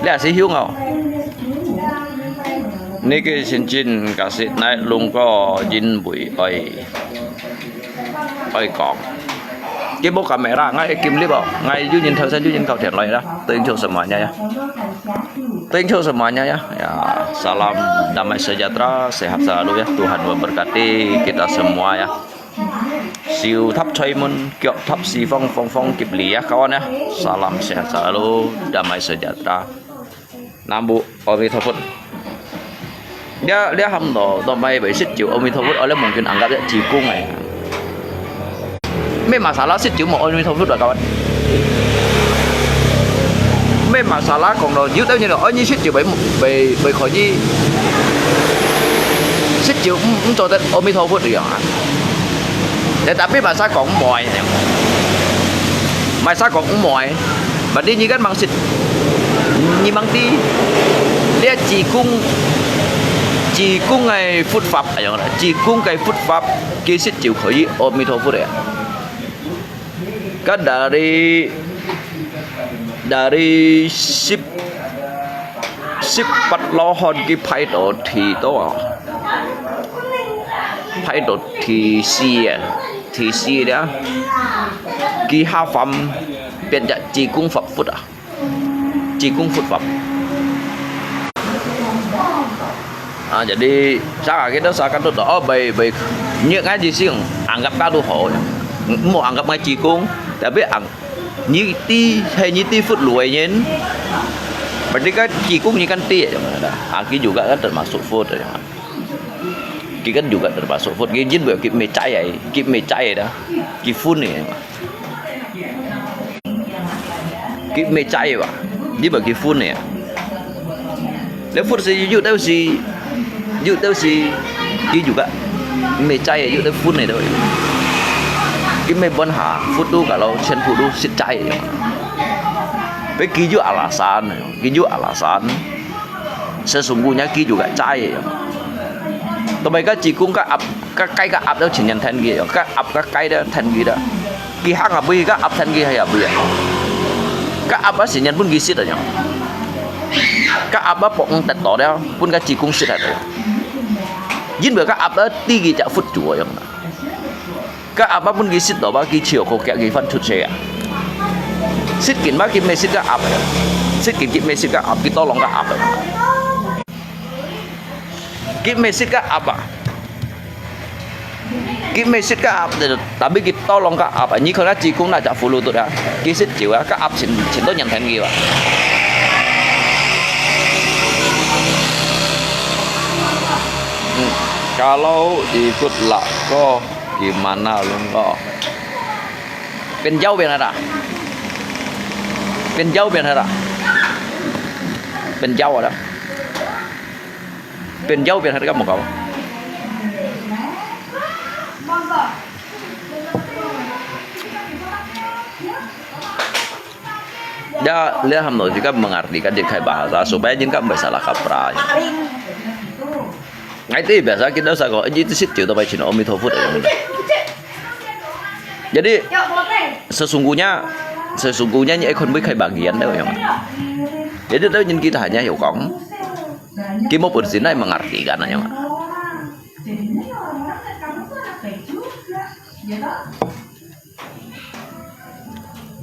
Lihat si Hyung oh. Niki sincin kasih naik lungko jin bui oi. Oi kong. Kibo kamera ngai kim lip oh. Ngai yu nyin thau san yu nyin kau thian loi dah. Thank you semuanya ya. Thank you semuanya ya. Ya, salam damai sejahtera, sehat selalu ya. Tuhan memberkati kita semua ya. Siu thap choi mun, kiok thap si phong phong phong kip li ya kawan ya. Salam sehat selalu, damai sejahtera. Nam bu, Amitofut. Dia dia ham to, to mai bai sit jiu Amitofut, oleh mungkin anggap ya jikung ai. Mei masalah sit jiu mo Amitofut lah kawan. Mei masalah kong lo, jiu tau nyi lo, oh nyi sit jiu bai bai bai koi nyi. Sit jiu, mm, mm, to Amitofut yang ah. Tetapi masa kong moi, masa kong moi, berarti nyi kan mang sit, nyi mang ti, dia jikung, jikung ai food fap, ayong lah, jikung kai food fap, kisit jiu koi Amitofut ya. Kan dari dari sip sip pat lo hon ki phai to thi to ah. Phai to thi si ah. Thi si dia. Ki ha fam pian ja jikung fap fut ah. Jikung fut fap. Ah, jadi, sa kita sa kan tu, oh, bai bai. Nyi ngai jising, anggap ka tu ho. Mo anggap ngai jikung, tapi ang Nyi ti, hai nyi ti food lui nyin. Berarti kan jikung nyi kan ti ya, ah, ki juga kan termasuk food ya. Ki kan juga termasuk food. Ki jin buat ki mecai ai, ki mecai dah. Ki fun ni. Ki mecai ba. Di bagi fun ni. Lê food si yu tau si yu tau si ki juga. Mê chai yu tau food ni tau. Ki mê bon ha food tu kalau chen food tu sit chai. Pe ki yu alasan, ki yu alasan. Sesungguhnya ki juga chai. Tapi ka jikung ka ap, ka kai ka ap tau chen yan than ki, ka ap ka kai tau than ki tau. Ki hang a bui ka ap than ki hai a bui a. Ka ap a sin yan pun ki sit a nyang. Ka ap a pok ng tet to dia pun ka jikung sit a to. Yin bui ka ap a ti ki jak food chu a nyang. Ka ap a pun ki sit to ba ki chiu ko kia ki fan chu che a. Sit kin ba ki me sit ka ap. Sit kin ki me sit ka ap ki to long ka ap. Ki me sit ka ap a. Ki me sit ka ap, tapi ki to long ka ap. Nyi khon a jikung na jak fulu tu da. Ki sit jiu a, ka ap chin, chin to nyan than ki ba. Hmm. Kalau ikut lak ko, gimana lung ko? Pin jau pin ada. Pin jau pin ada. Pin jau ada. Pin jau pin ada kamu kau. Ya, lihat ham lo juga mengartikan jadi kayak bahasa supaya jadi kan bisa lah kaprah. Ngai ti biasa kita sako, ini tu sit juga baca cina Amitofo dah yang. Jadi sesungguhnya sesungguhnya ni ikon boleh kayak bagian dah yang. Jadi tahu jadi kita hanya yukong, kita mau bersih mengartikan aja. Jadinya ya orang-orang lihat kamu tuh anak baik juga, ya toh?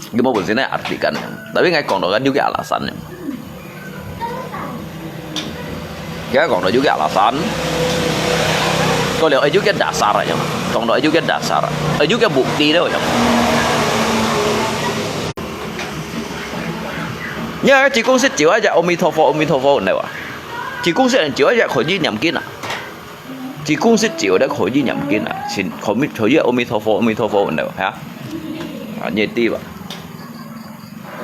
Kita mau bersih artikan, tapi ngai kong dokan juga alasan. Kita kong dokan juga alasan. Kau lihat juga dasar aja. Kong dokan juga dasar. Juga bukti dah aja. Ya, chỉ cung sit juga aja Amitofo, Amitofo dah wah. Chỉ cung sit juga aja kau ji nyam kin ah. Chỉ cung sit juga dah kau ji nyam kin ah. Sin kau mi kau ji Amitofo, Amitofo dah ha. Ah, nyeti ba.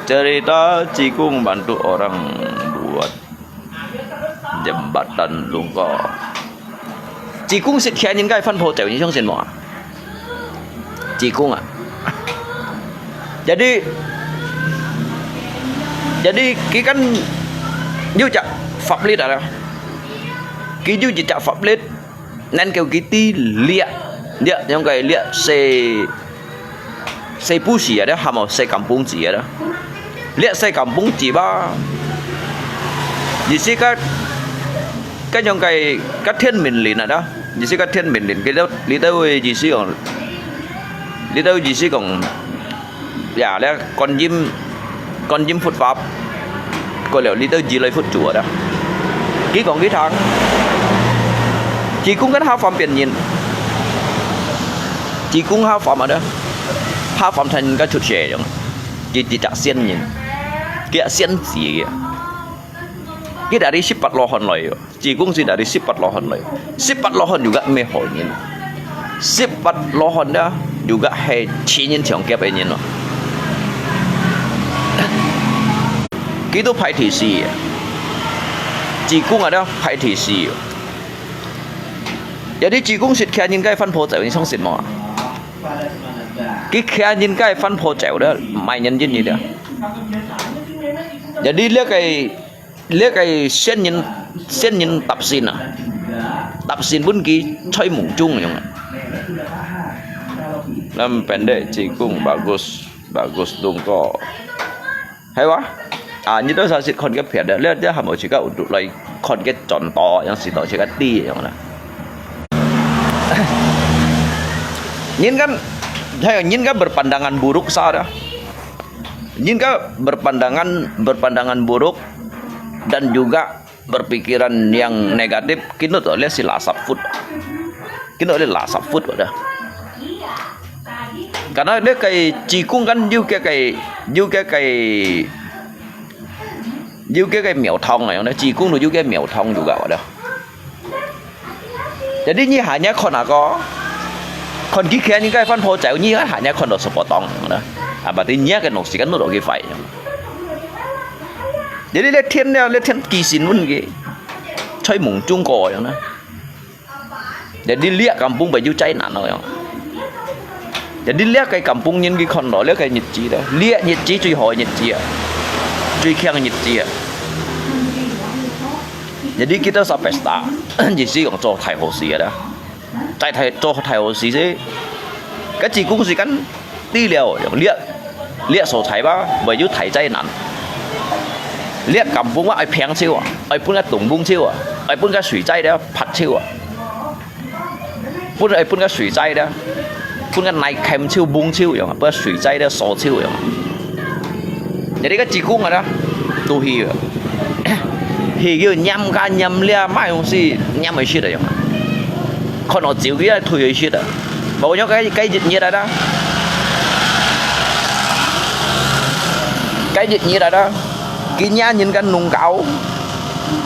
Cerita Ci Kung bantu orang buat jembatan Lungko. Ci Kung sit khia nhân cái phân phô chéo, 你相信無啊？Ci Kung à. Jadi jadi佢kan有隻法律啊，佢有一隻法律，能夠佢知這這樣个這細 細布施啊，這還無細甘榜子啊，這細甘榜子吧。意思个，个樣个，个天命令啊，意思个天命令，佢兜，佢兜个意思講，佢兜意思講，呀，這觀音，觀音佛法，過了，佢兜如來佛祖啊，佢講佢聽，佢講緊下方便人。 Ci Kung下凡啊，下凡同人家出世樣，佢一隻仙人，佢係仙子个。佢dari十八羅漢來个，Ci Kung係dari十八羅漢來，十八羅漢juga毋係好人，十八羅漢呢juga係千人搶劫个人咯。佢都排第四个，Ci Kung啊，排第四个。 Jadi Ci Kung sit khia人个番婆走，你相信無啊？佢khia人个番婆走了，買人人个了。Jadi這个這个仙人仙人搭線啊，搭線分佢在夢中樣啊。Lam pendek Ci Kung bagus bagus Lungko. 係哇？啊，你都係識看个片的，這這還無自家有來看个轉到，yang時到自家知樣啦。人家，還有人家 berpandangan buruk saja. 人家 berpandangan berpandangan buruk dan juga berpikiran yang negatif, kinu to lihat si lasap food. Kinu lihat lasap food pada. Karena dia kai Ci Kung kan juga kai juga kai juga kai 廟堂啊，樣呢，Ci Kung都juga kai廟堂juga pada. Jadi你hanya看啊个，看佢个人个番婆走，你hanya看到sepotong呢。啊，berarti你个東西kan落去壞。Jadi這天呢，這天寄信分佢，在夢中過樣呢。Jadi這kampung baju China咯樣。Jadi這个kampung人佢看到這个日子咯，這日子最好个日子啊，最慶个日子啊。Jadi kita sa pesta，意思講做大好事个啦。 在大做大好事先，該Ci Kung時間知了，用這這所在吧，會有大災難。這kampung啊，愛平手啊，愛分个東風手啊，愛分个水災了拍手啊，分愛分个水災了，分个泥崁手、崩手用，分个水災了掃手用。Jadi該Ci Kung啊，都去啊，去叫黏家黏了，買東西黏去食了用。 看到照佢啊，退去食啊。無像該該日日啊啦，該日日啊啦，佢惹人家弄搞，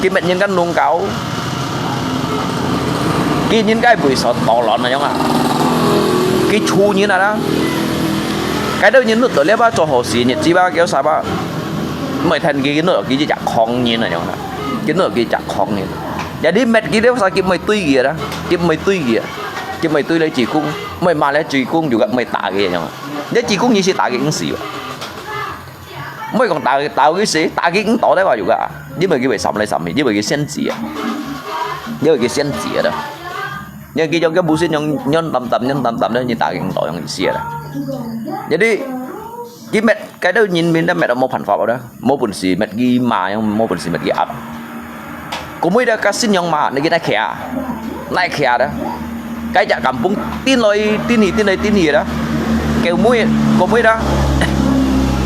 佢搣人家弄搞，佢人家為所討論啊樣啊，佢處人啊啦，該兜人落到這把做好事日子吧，叫啥吧，毋係聽佢落佢一隻狂人啊樣啊，佢落佢一隻狂人。Jadi搣佢兜啥，佢毋係對佢啦，佢毋係對佢啊。 佢毋係對這Ci Kung，毋係罵這Ci Kung，又毋係打佢樣啊。這Ci Kung你係打佢毋死吧？毋會講打，打佢死，打佢毋到个話有个，因為佢會閃來閃去，因為佢先知啊，因為佢先知啊。因為佢用个無線用軟澹澹、軟澹澹咧，你打佢毋到樣意思啊。Jadi，佢搣，該兜人民都搣到無辦法个，無本事搣佢罵，無本事搣佢壓。 過尾个个信仰嘛，你見佢徛，哪徛个？該隻甘榜，定來定去，定來定去啦。過尾，過尾啦，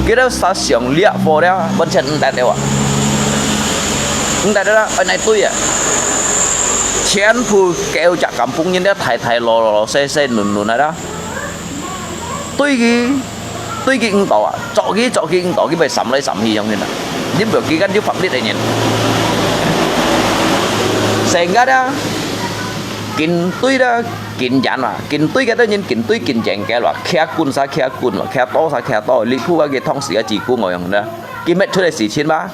佢兜煞想掠火了，完全毋得了啊！毋得了啦，愛哪對啊？全部九隻甘榜人了，大大老老細細嫩嫩个啦。 對佢，對佢毋到啊，捉佢，捉佢毋到，佢會閃來閃去樣形啊。因為佢間有法律个人，成个啊，緊對啦，緊嚴啊，緊對个人緊對緊嚴格啦，徛緊儕徛緊啦，徛多儕徛多，你看啊，佢當時个志工个樣形啊，佢搣出个事情嘛，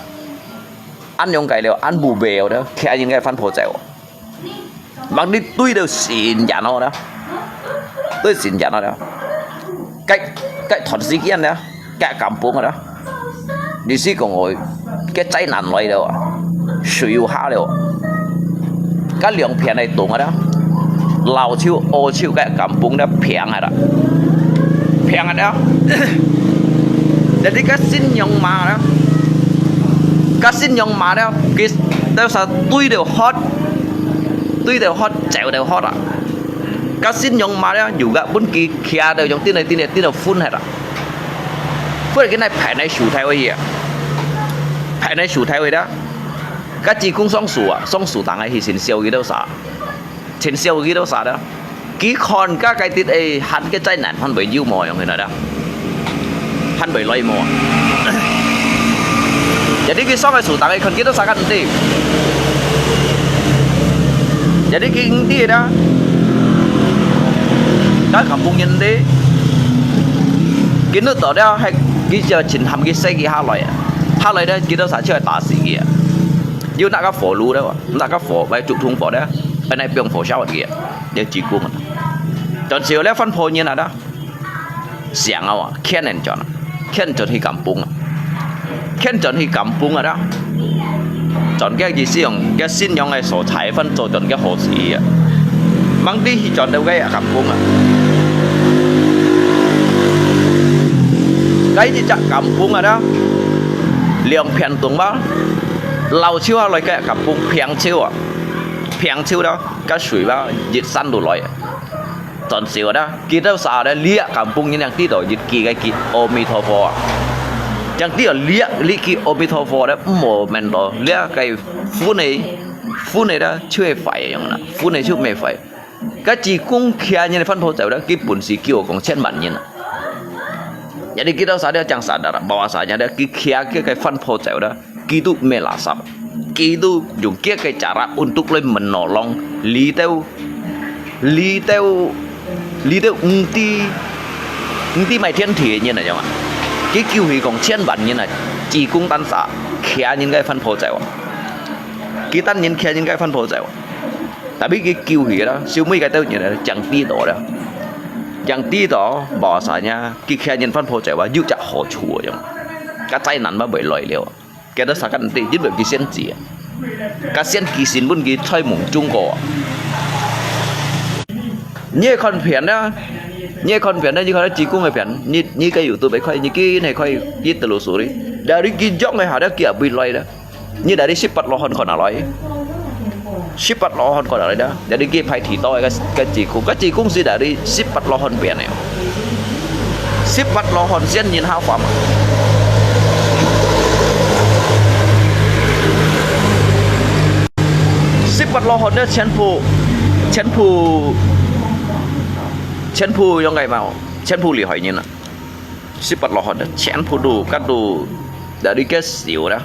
恁樣个了，恁無聊了，徛應該翻破走。 望你對到神仙哦啦，對神仙哦啦，該，該段時間啦，該甘榜啊啦，你是講哦，該災難來了啊，水又下了啊，該兩片个洞啊啦，老樹、烏樹該甘榜啦，平啊啦，平啊啦，這裡該信仰嘛啦，該信仰嘛啦，佢兜儕對到渴。 對到渴，走到渴啊！該信仰嘛了，有个分佢徛到用釘來釘來釘到昏忒啊！忽然間來盤來樹頭位啊，盤來樹頭位啦！該志工上樹啊，上樹頂个去先燒佢兜儕，先燒佢兜儕啦！ 佢看該个地，誒，還个災難，還會有無樣个啦？還會來無啊？Jadi佢上个樹頂个看，佢兜儕个毋知。Jadi佢毋知啦。該甘榜人毋知。佢搿到了，還，佢就真喊佢洗佢下來啊。下來了，佢兜儕就會打死佢啊。有拿个火爐了，拿个火，來竹筒火了，來放火燒佢啊。 了志工啊。但是有了番婆人啊啦，想啊，牽人轉啊，牽轉去甘榜啊，牽轉去甘榜啊啦。轉个意思用个信仰个所在，翻做轉个好事啊。吂知去轉到个甘榜啊。該一隻甘榜啊啦，兩片洞嘛，老樹啊來个甘榜平樹啊，平樹啦。 該水嘛，一山落來。轉時候呢，佢兜儕呢，這甘榜人正知道一句个句阿彌陀佛啊，正知道這，這句阿彌陀佛呢，毋好面對這个雲个，雲个呢，就會壞樣啦，雲个就毋會壞。該志工徛人个番婆走呢，佢本事救講千萬人啊。Jadi佢兜儕呢，正儕呢，無話儕呢，佢徛佢个番婆走呢， 佢都毋係垃圾，佢都用佢个cara untuk來menolong這兜，這兜，這兜毋知，毋知麼个天體个人啊，知無？佢救起講千萬人啊，志工單儕，徛人个番婆走啊，佢單人徛人个番婆走啊。Tapi佢救起啦，收尾該兜人啊，正知道啦，正知道，無啥呢，佢徛人番婆走啊，有隻好處啊，知無？該災難嘛袂來了。 佢兜儕个毋知，因為佢先知啊。該先知先分佢在夢中過啊。你愛看片啊，你愛看片啊，你看到志工个片，你，你个YouTube愛看，你緊係看一直落水哩。Dari佢用个下了，佢也會來了。你dari十八羅漢看下來。 十八羅漢過來啦，jadi佢排第多个，个志工，个志工係dari十八羅漢變个。十八羅漢仙人下凡嘛。十八羅漢呢，全部，全部，全部用个嘛，全部厲害人啊。十八羅漢呢，全部都，該都，dari个少啦，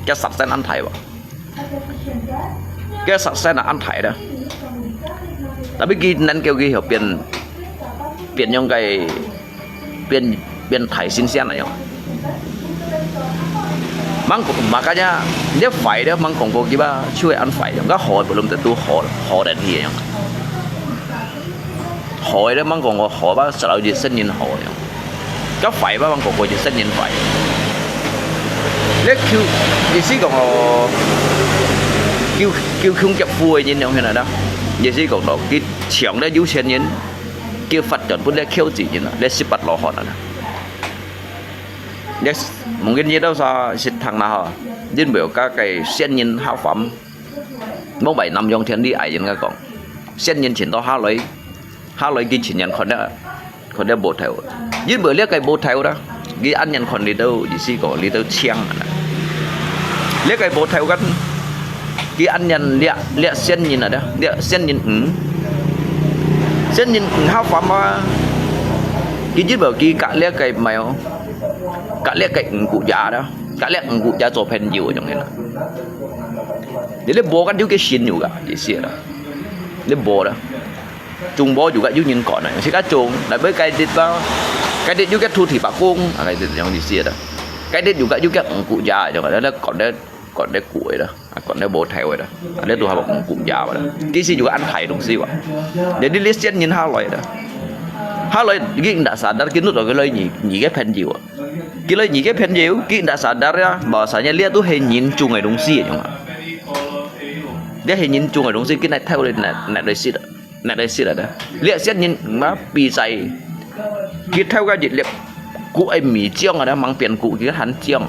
个十三安排吧。 个十三啊，恁大啦。Tapi佢能夠佢變，變樣个，變，變大神仙來樣。吂講，makanya，你壞了，吂講過佢吧，就會恁壞樣。該好，belum tentu好，好得去樣。好个，吂講過好吧，selalu一生人好樣。該壞吧，吂講過一生人壞。這Q，意思講哦，Q，Q共劫富个人樣形來啦。意思講咯，佢搶這有錢人，佢發展分這Q子人啊，這十八羅漢啊。這mungkin你兜sa識聽啦吼，因為有个个仙人下凡，往外南洋天地矮人个講，仙人尋到下來，下來佢親眼看了。 看了無頭，因為這个無頭啦，佢恁樣看你兜，意思講你兜強啊啦。這个無頭kan，佢恁樣掠，掠仙人啊啦，掠仙人魚，仙人魚下凡啊，佢因為佢甲這个咩哦，甲這个魚骨架啦，甲這魚骨架做朋友个樣个啦。你這無kan有个神有个意思啦，你無啦。 中無有个有人管啊，自家中，來買該日包，該日有个土地白工，啊，該日樣意思啦。該日有个有个五谷呀，樣啊，那管得管得過啦，啊，管得無頭啦，啊，那都還五谷呀啦。其實有个安排東西哇，jadi你仙人下來啦，下來你毋得sadar，佢弄到佢來你你个朋友啊，佢來你个朋友，佢毋得sadar啊，bahwasanya這都係人種个東西，樣啊。這係人種个東西，佢來偷來拿拿來食啊。 拿來食啊，這仙人嘛比賽，佢偷个一粒，佢愛米漿啊，這mang變佢个還漿。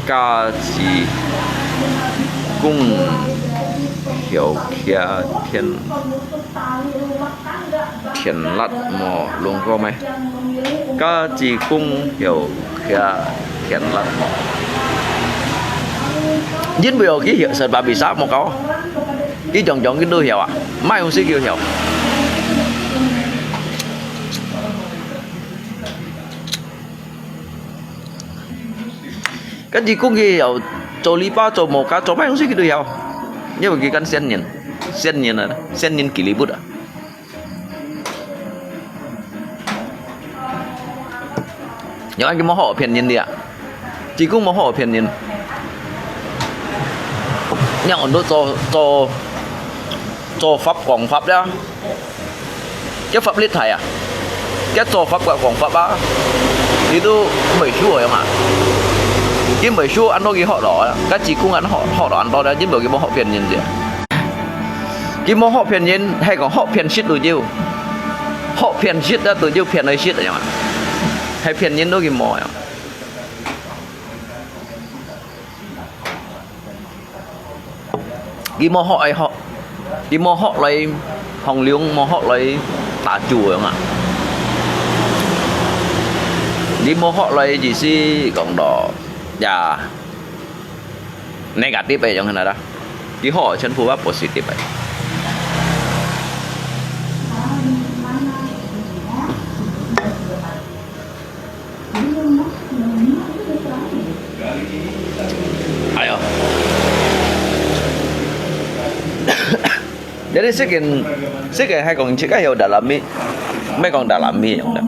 家己講曉徛天，天力無弄過咩？家己講曉 徛天力無？因為哦，佢曉，sebab bisa無搞，佢樣樣佢都曉啊，麼个東西佢曉。跟住講佢曉做籬笆、做木架、做麼个東西佢都曉，因為佢跟仙人，仙人啊，仙人佢離不得。 有恁佢無好騙人个啊，濟公無好騙人。你安到做做做法講法啦，佢法律大啊，佢做法个講法啊，你都毋會輸个嘛，佢毋會輸，安到佢好咯，佢濟公安好好咯，安到咧，因為佢無好騙人个。 佢無好騙人，係講好騙食都有，好騙食啊都有騙來食樣啊，係騙人都佢無樣。佢無好愛好，佢無好來放龍，無好來打主樣啊。佢無好來意思講到呀。 negative个樣形啦，佢好全部啊positive个。哎喲，jadi世間，世間還講自家曉dalami，毋係講dalami樣个。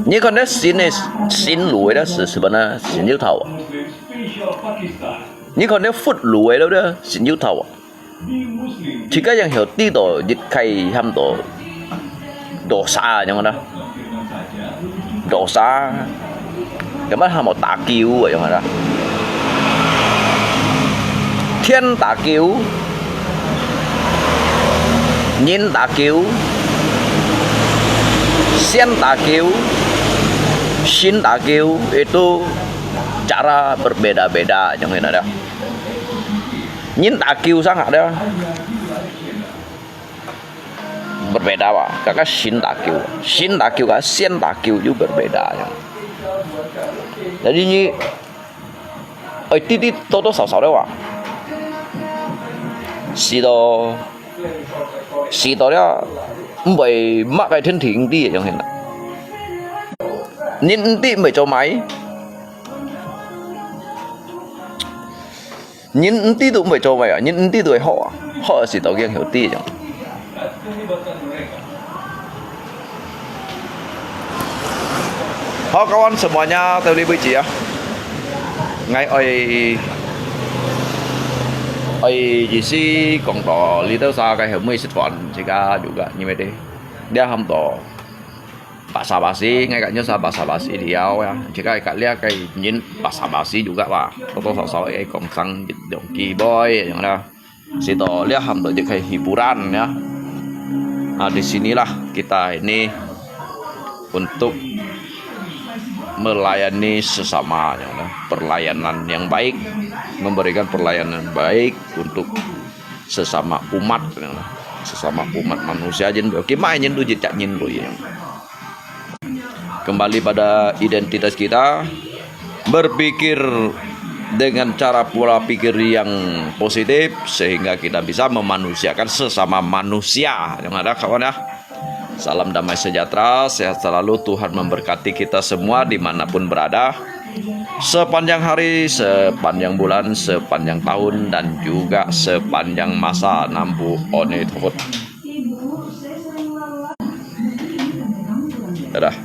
你看這神个神路个，是，是麼个呢？神有頭啊。你看這佛路个，對不對？神有頭啊。自家樣曉知道一開喊到dosa，樣个啦。Dosa，有麼个喊到打狗啊，樣个啦。天打狗， 人打狗，仙打狗，神打狗，itu cara berbeda-beda，樣形个。人打狗生下个，berbeda吧，跟个神打狗，神打狗跟仙打狗就berbeda樣。Jadi你 哎，知知多多少少了哇。死到，死到了，毋會麼个天庭地个樣形啦。人毋知毋會做麼个，人毋知都毋會做麼个啊，人毋知都會好啊，好个時到佢曉知樣。 好，kawan semuanya，到這為止啊。𠊎愛，愛意思講到這兜儕个後尾食飯，自家有个，因為這，這喊到 basa-basi, ngai kat nyo sa basa-basi liao ya. Jika kat liak kai nyin basa-basi juga wa. Toto sosok ai kong sang dong ki boy yang da. Sito liak ham to jika hiburan ya. Nah, di sinilah kita ini untuk melayani sesama, ya, perlayanan yang baik, memberikan perlayanan baik untuk sesama umat, ya, sesama umat manusia jin, kima jin tu jejak nyin tu ya. Kembali pada identitas kita, berpikir dengan cara pola pikir yang positif sehingga kita bisa memanusiakan sesama manusia. Yang ada kawan ya. Salam damai sejahtera, sehat selalu, Tuhan memberkati kita semua dimanapun berada. Sepanjang hari, sepanjang bulan, sepanjang tahun, dan juga sepanjang masa. Nampu one tohut. Dadah.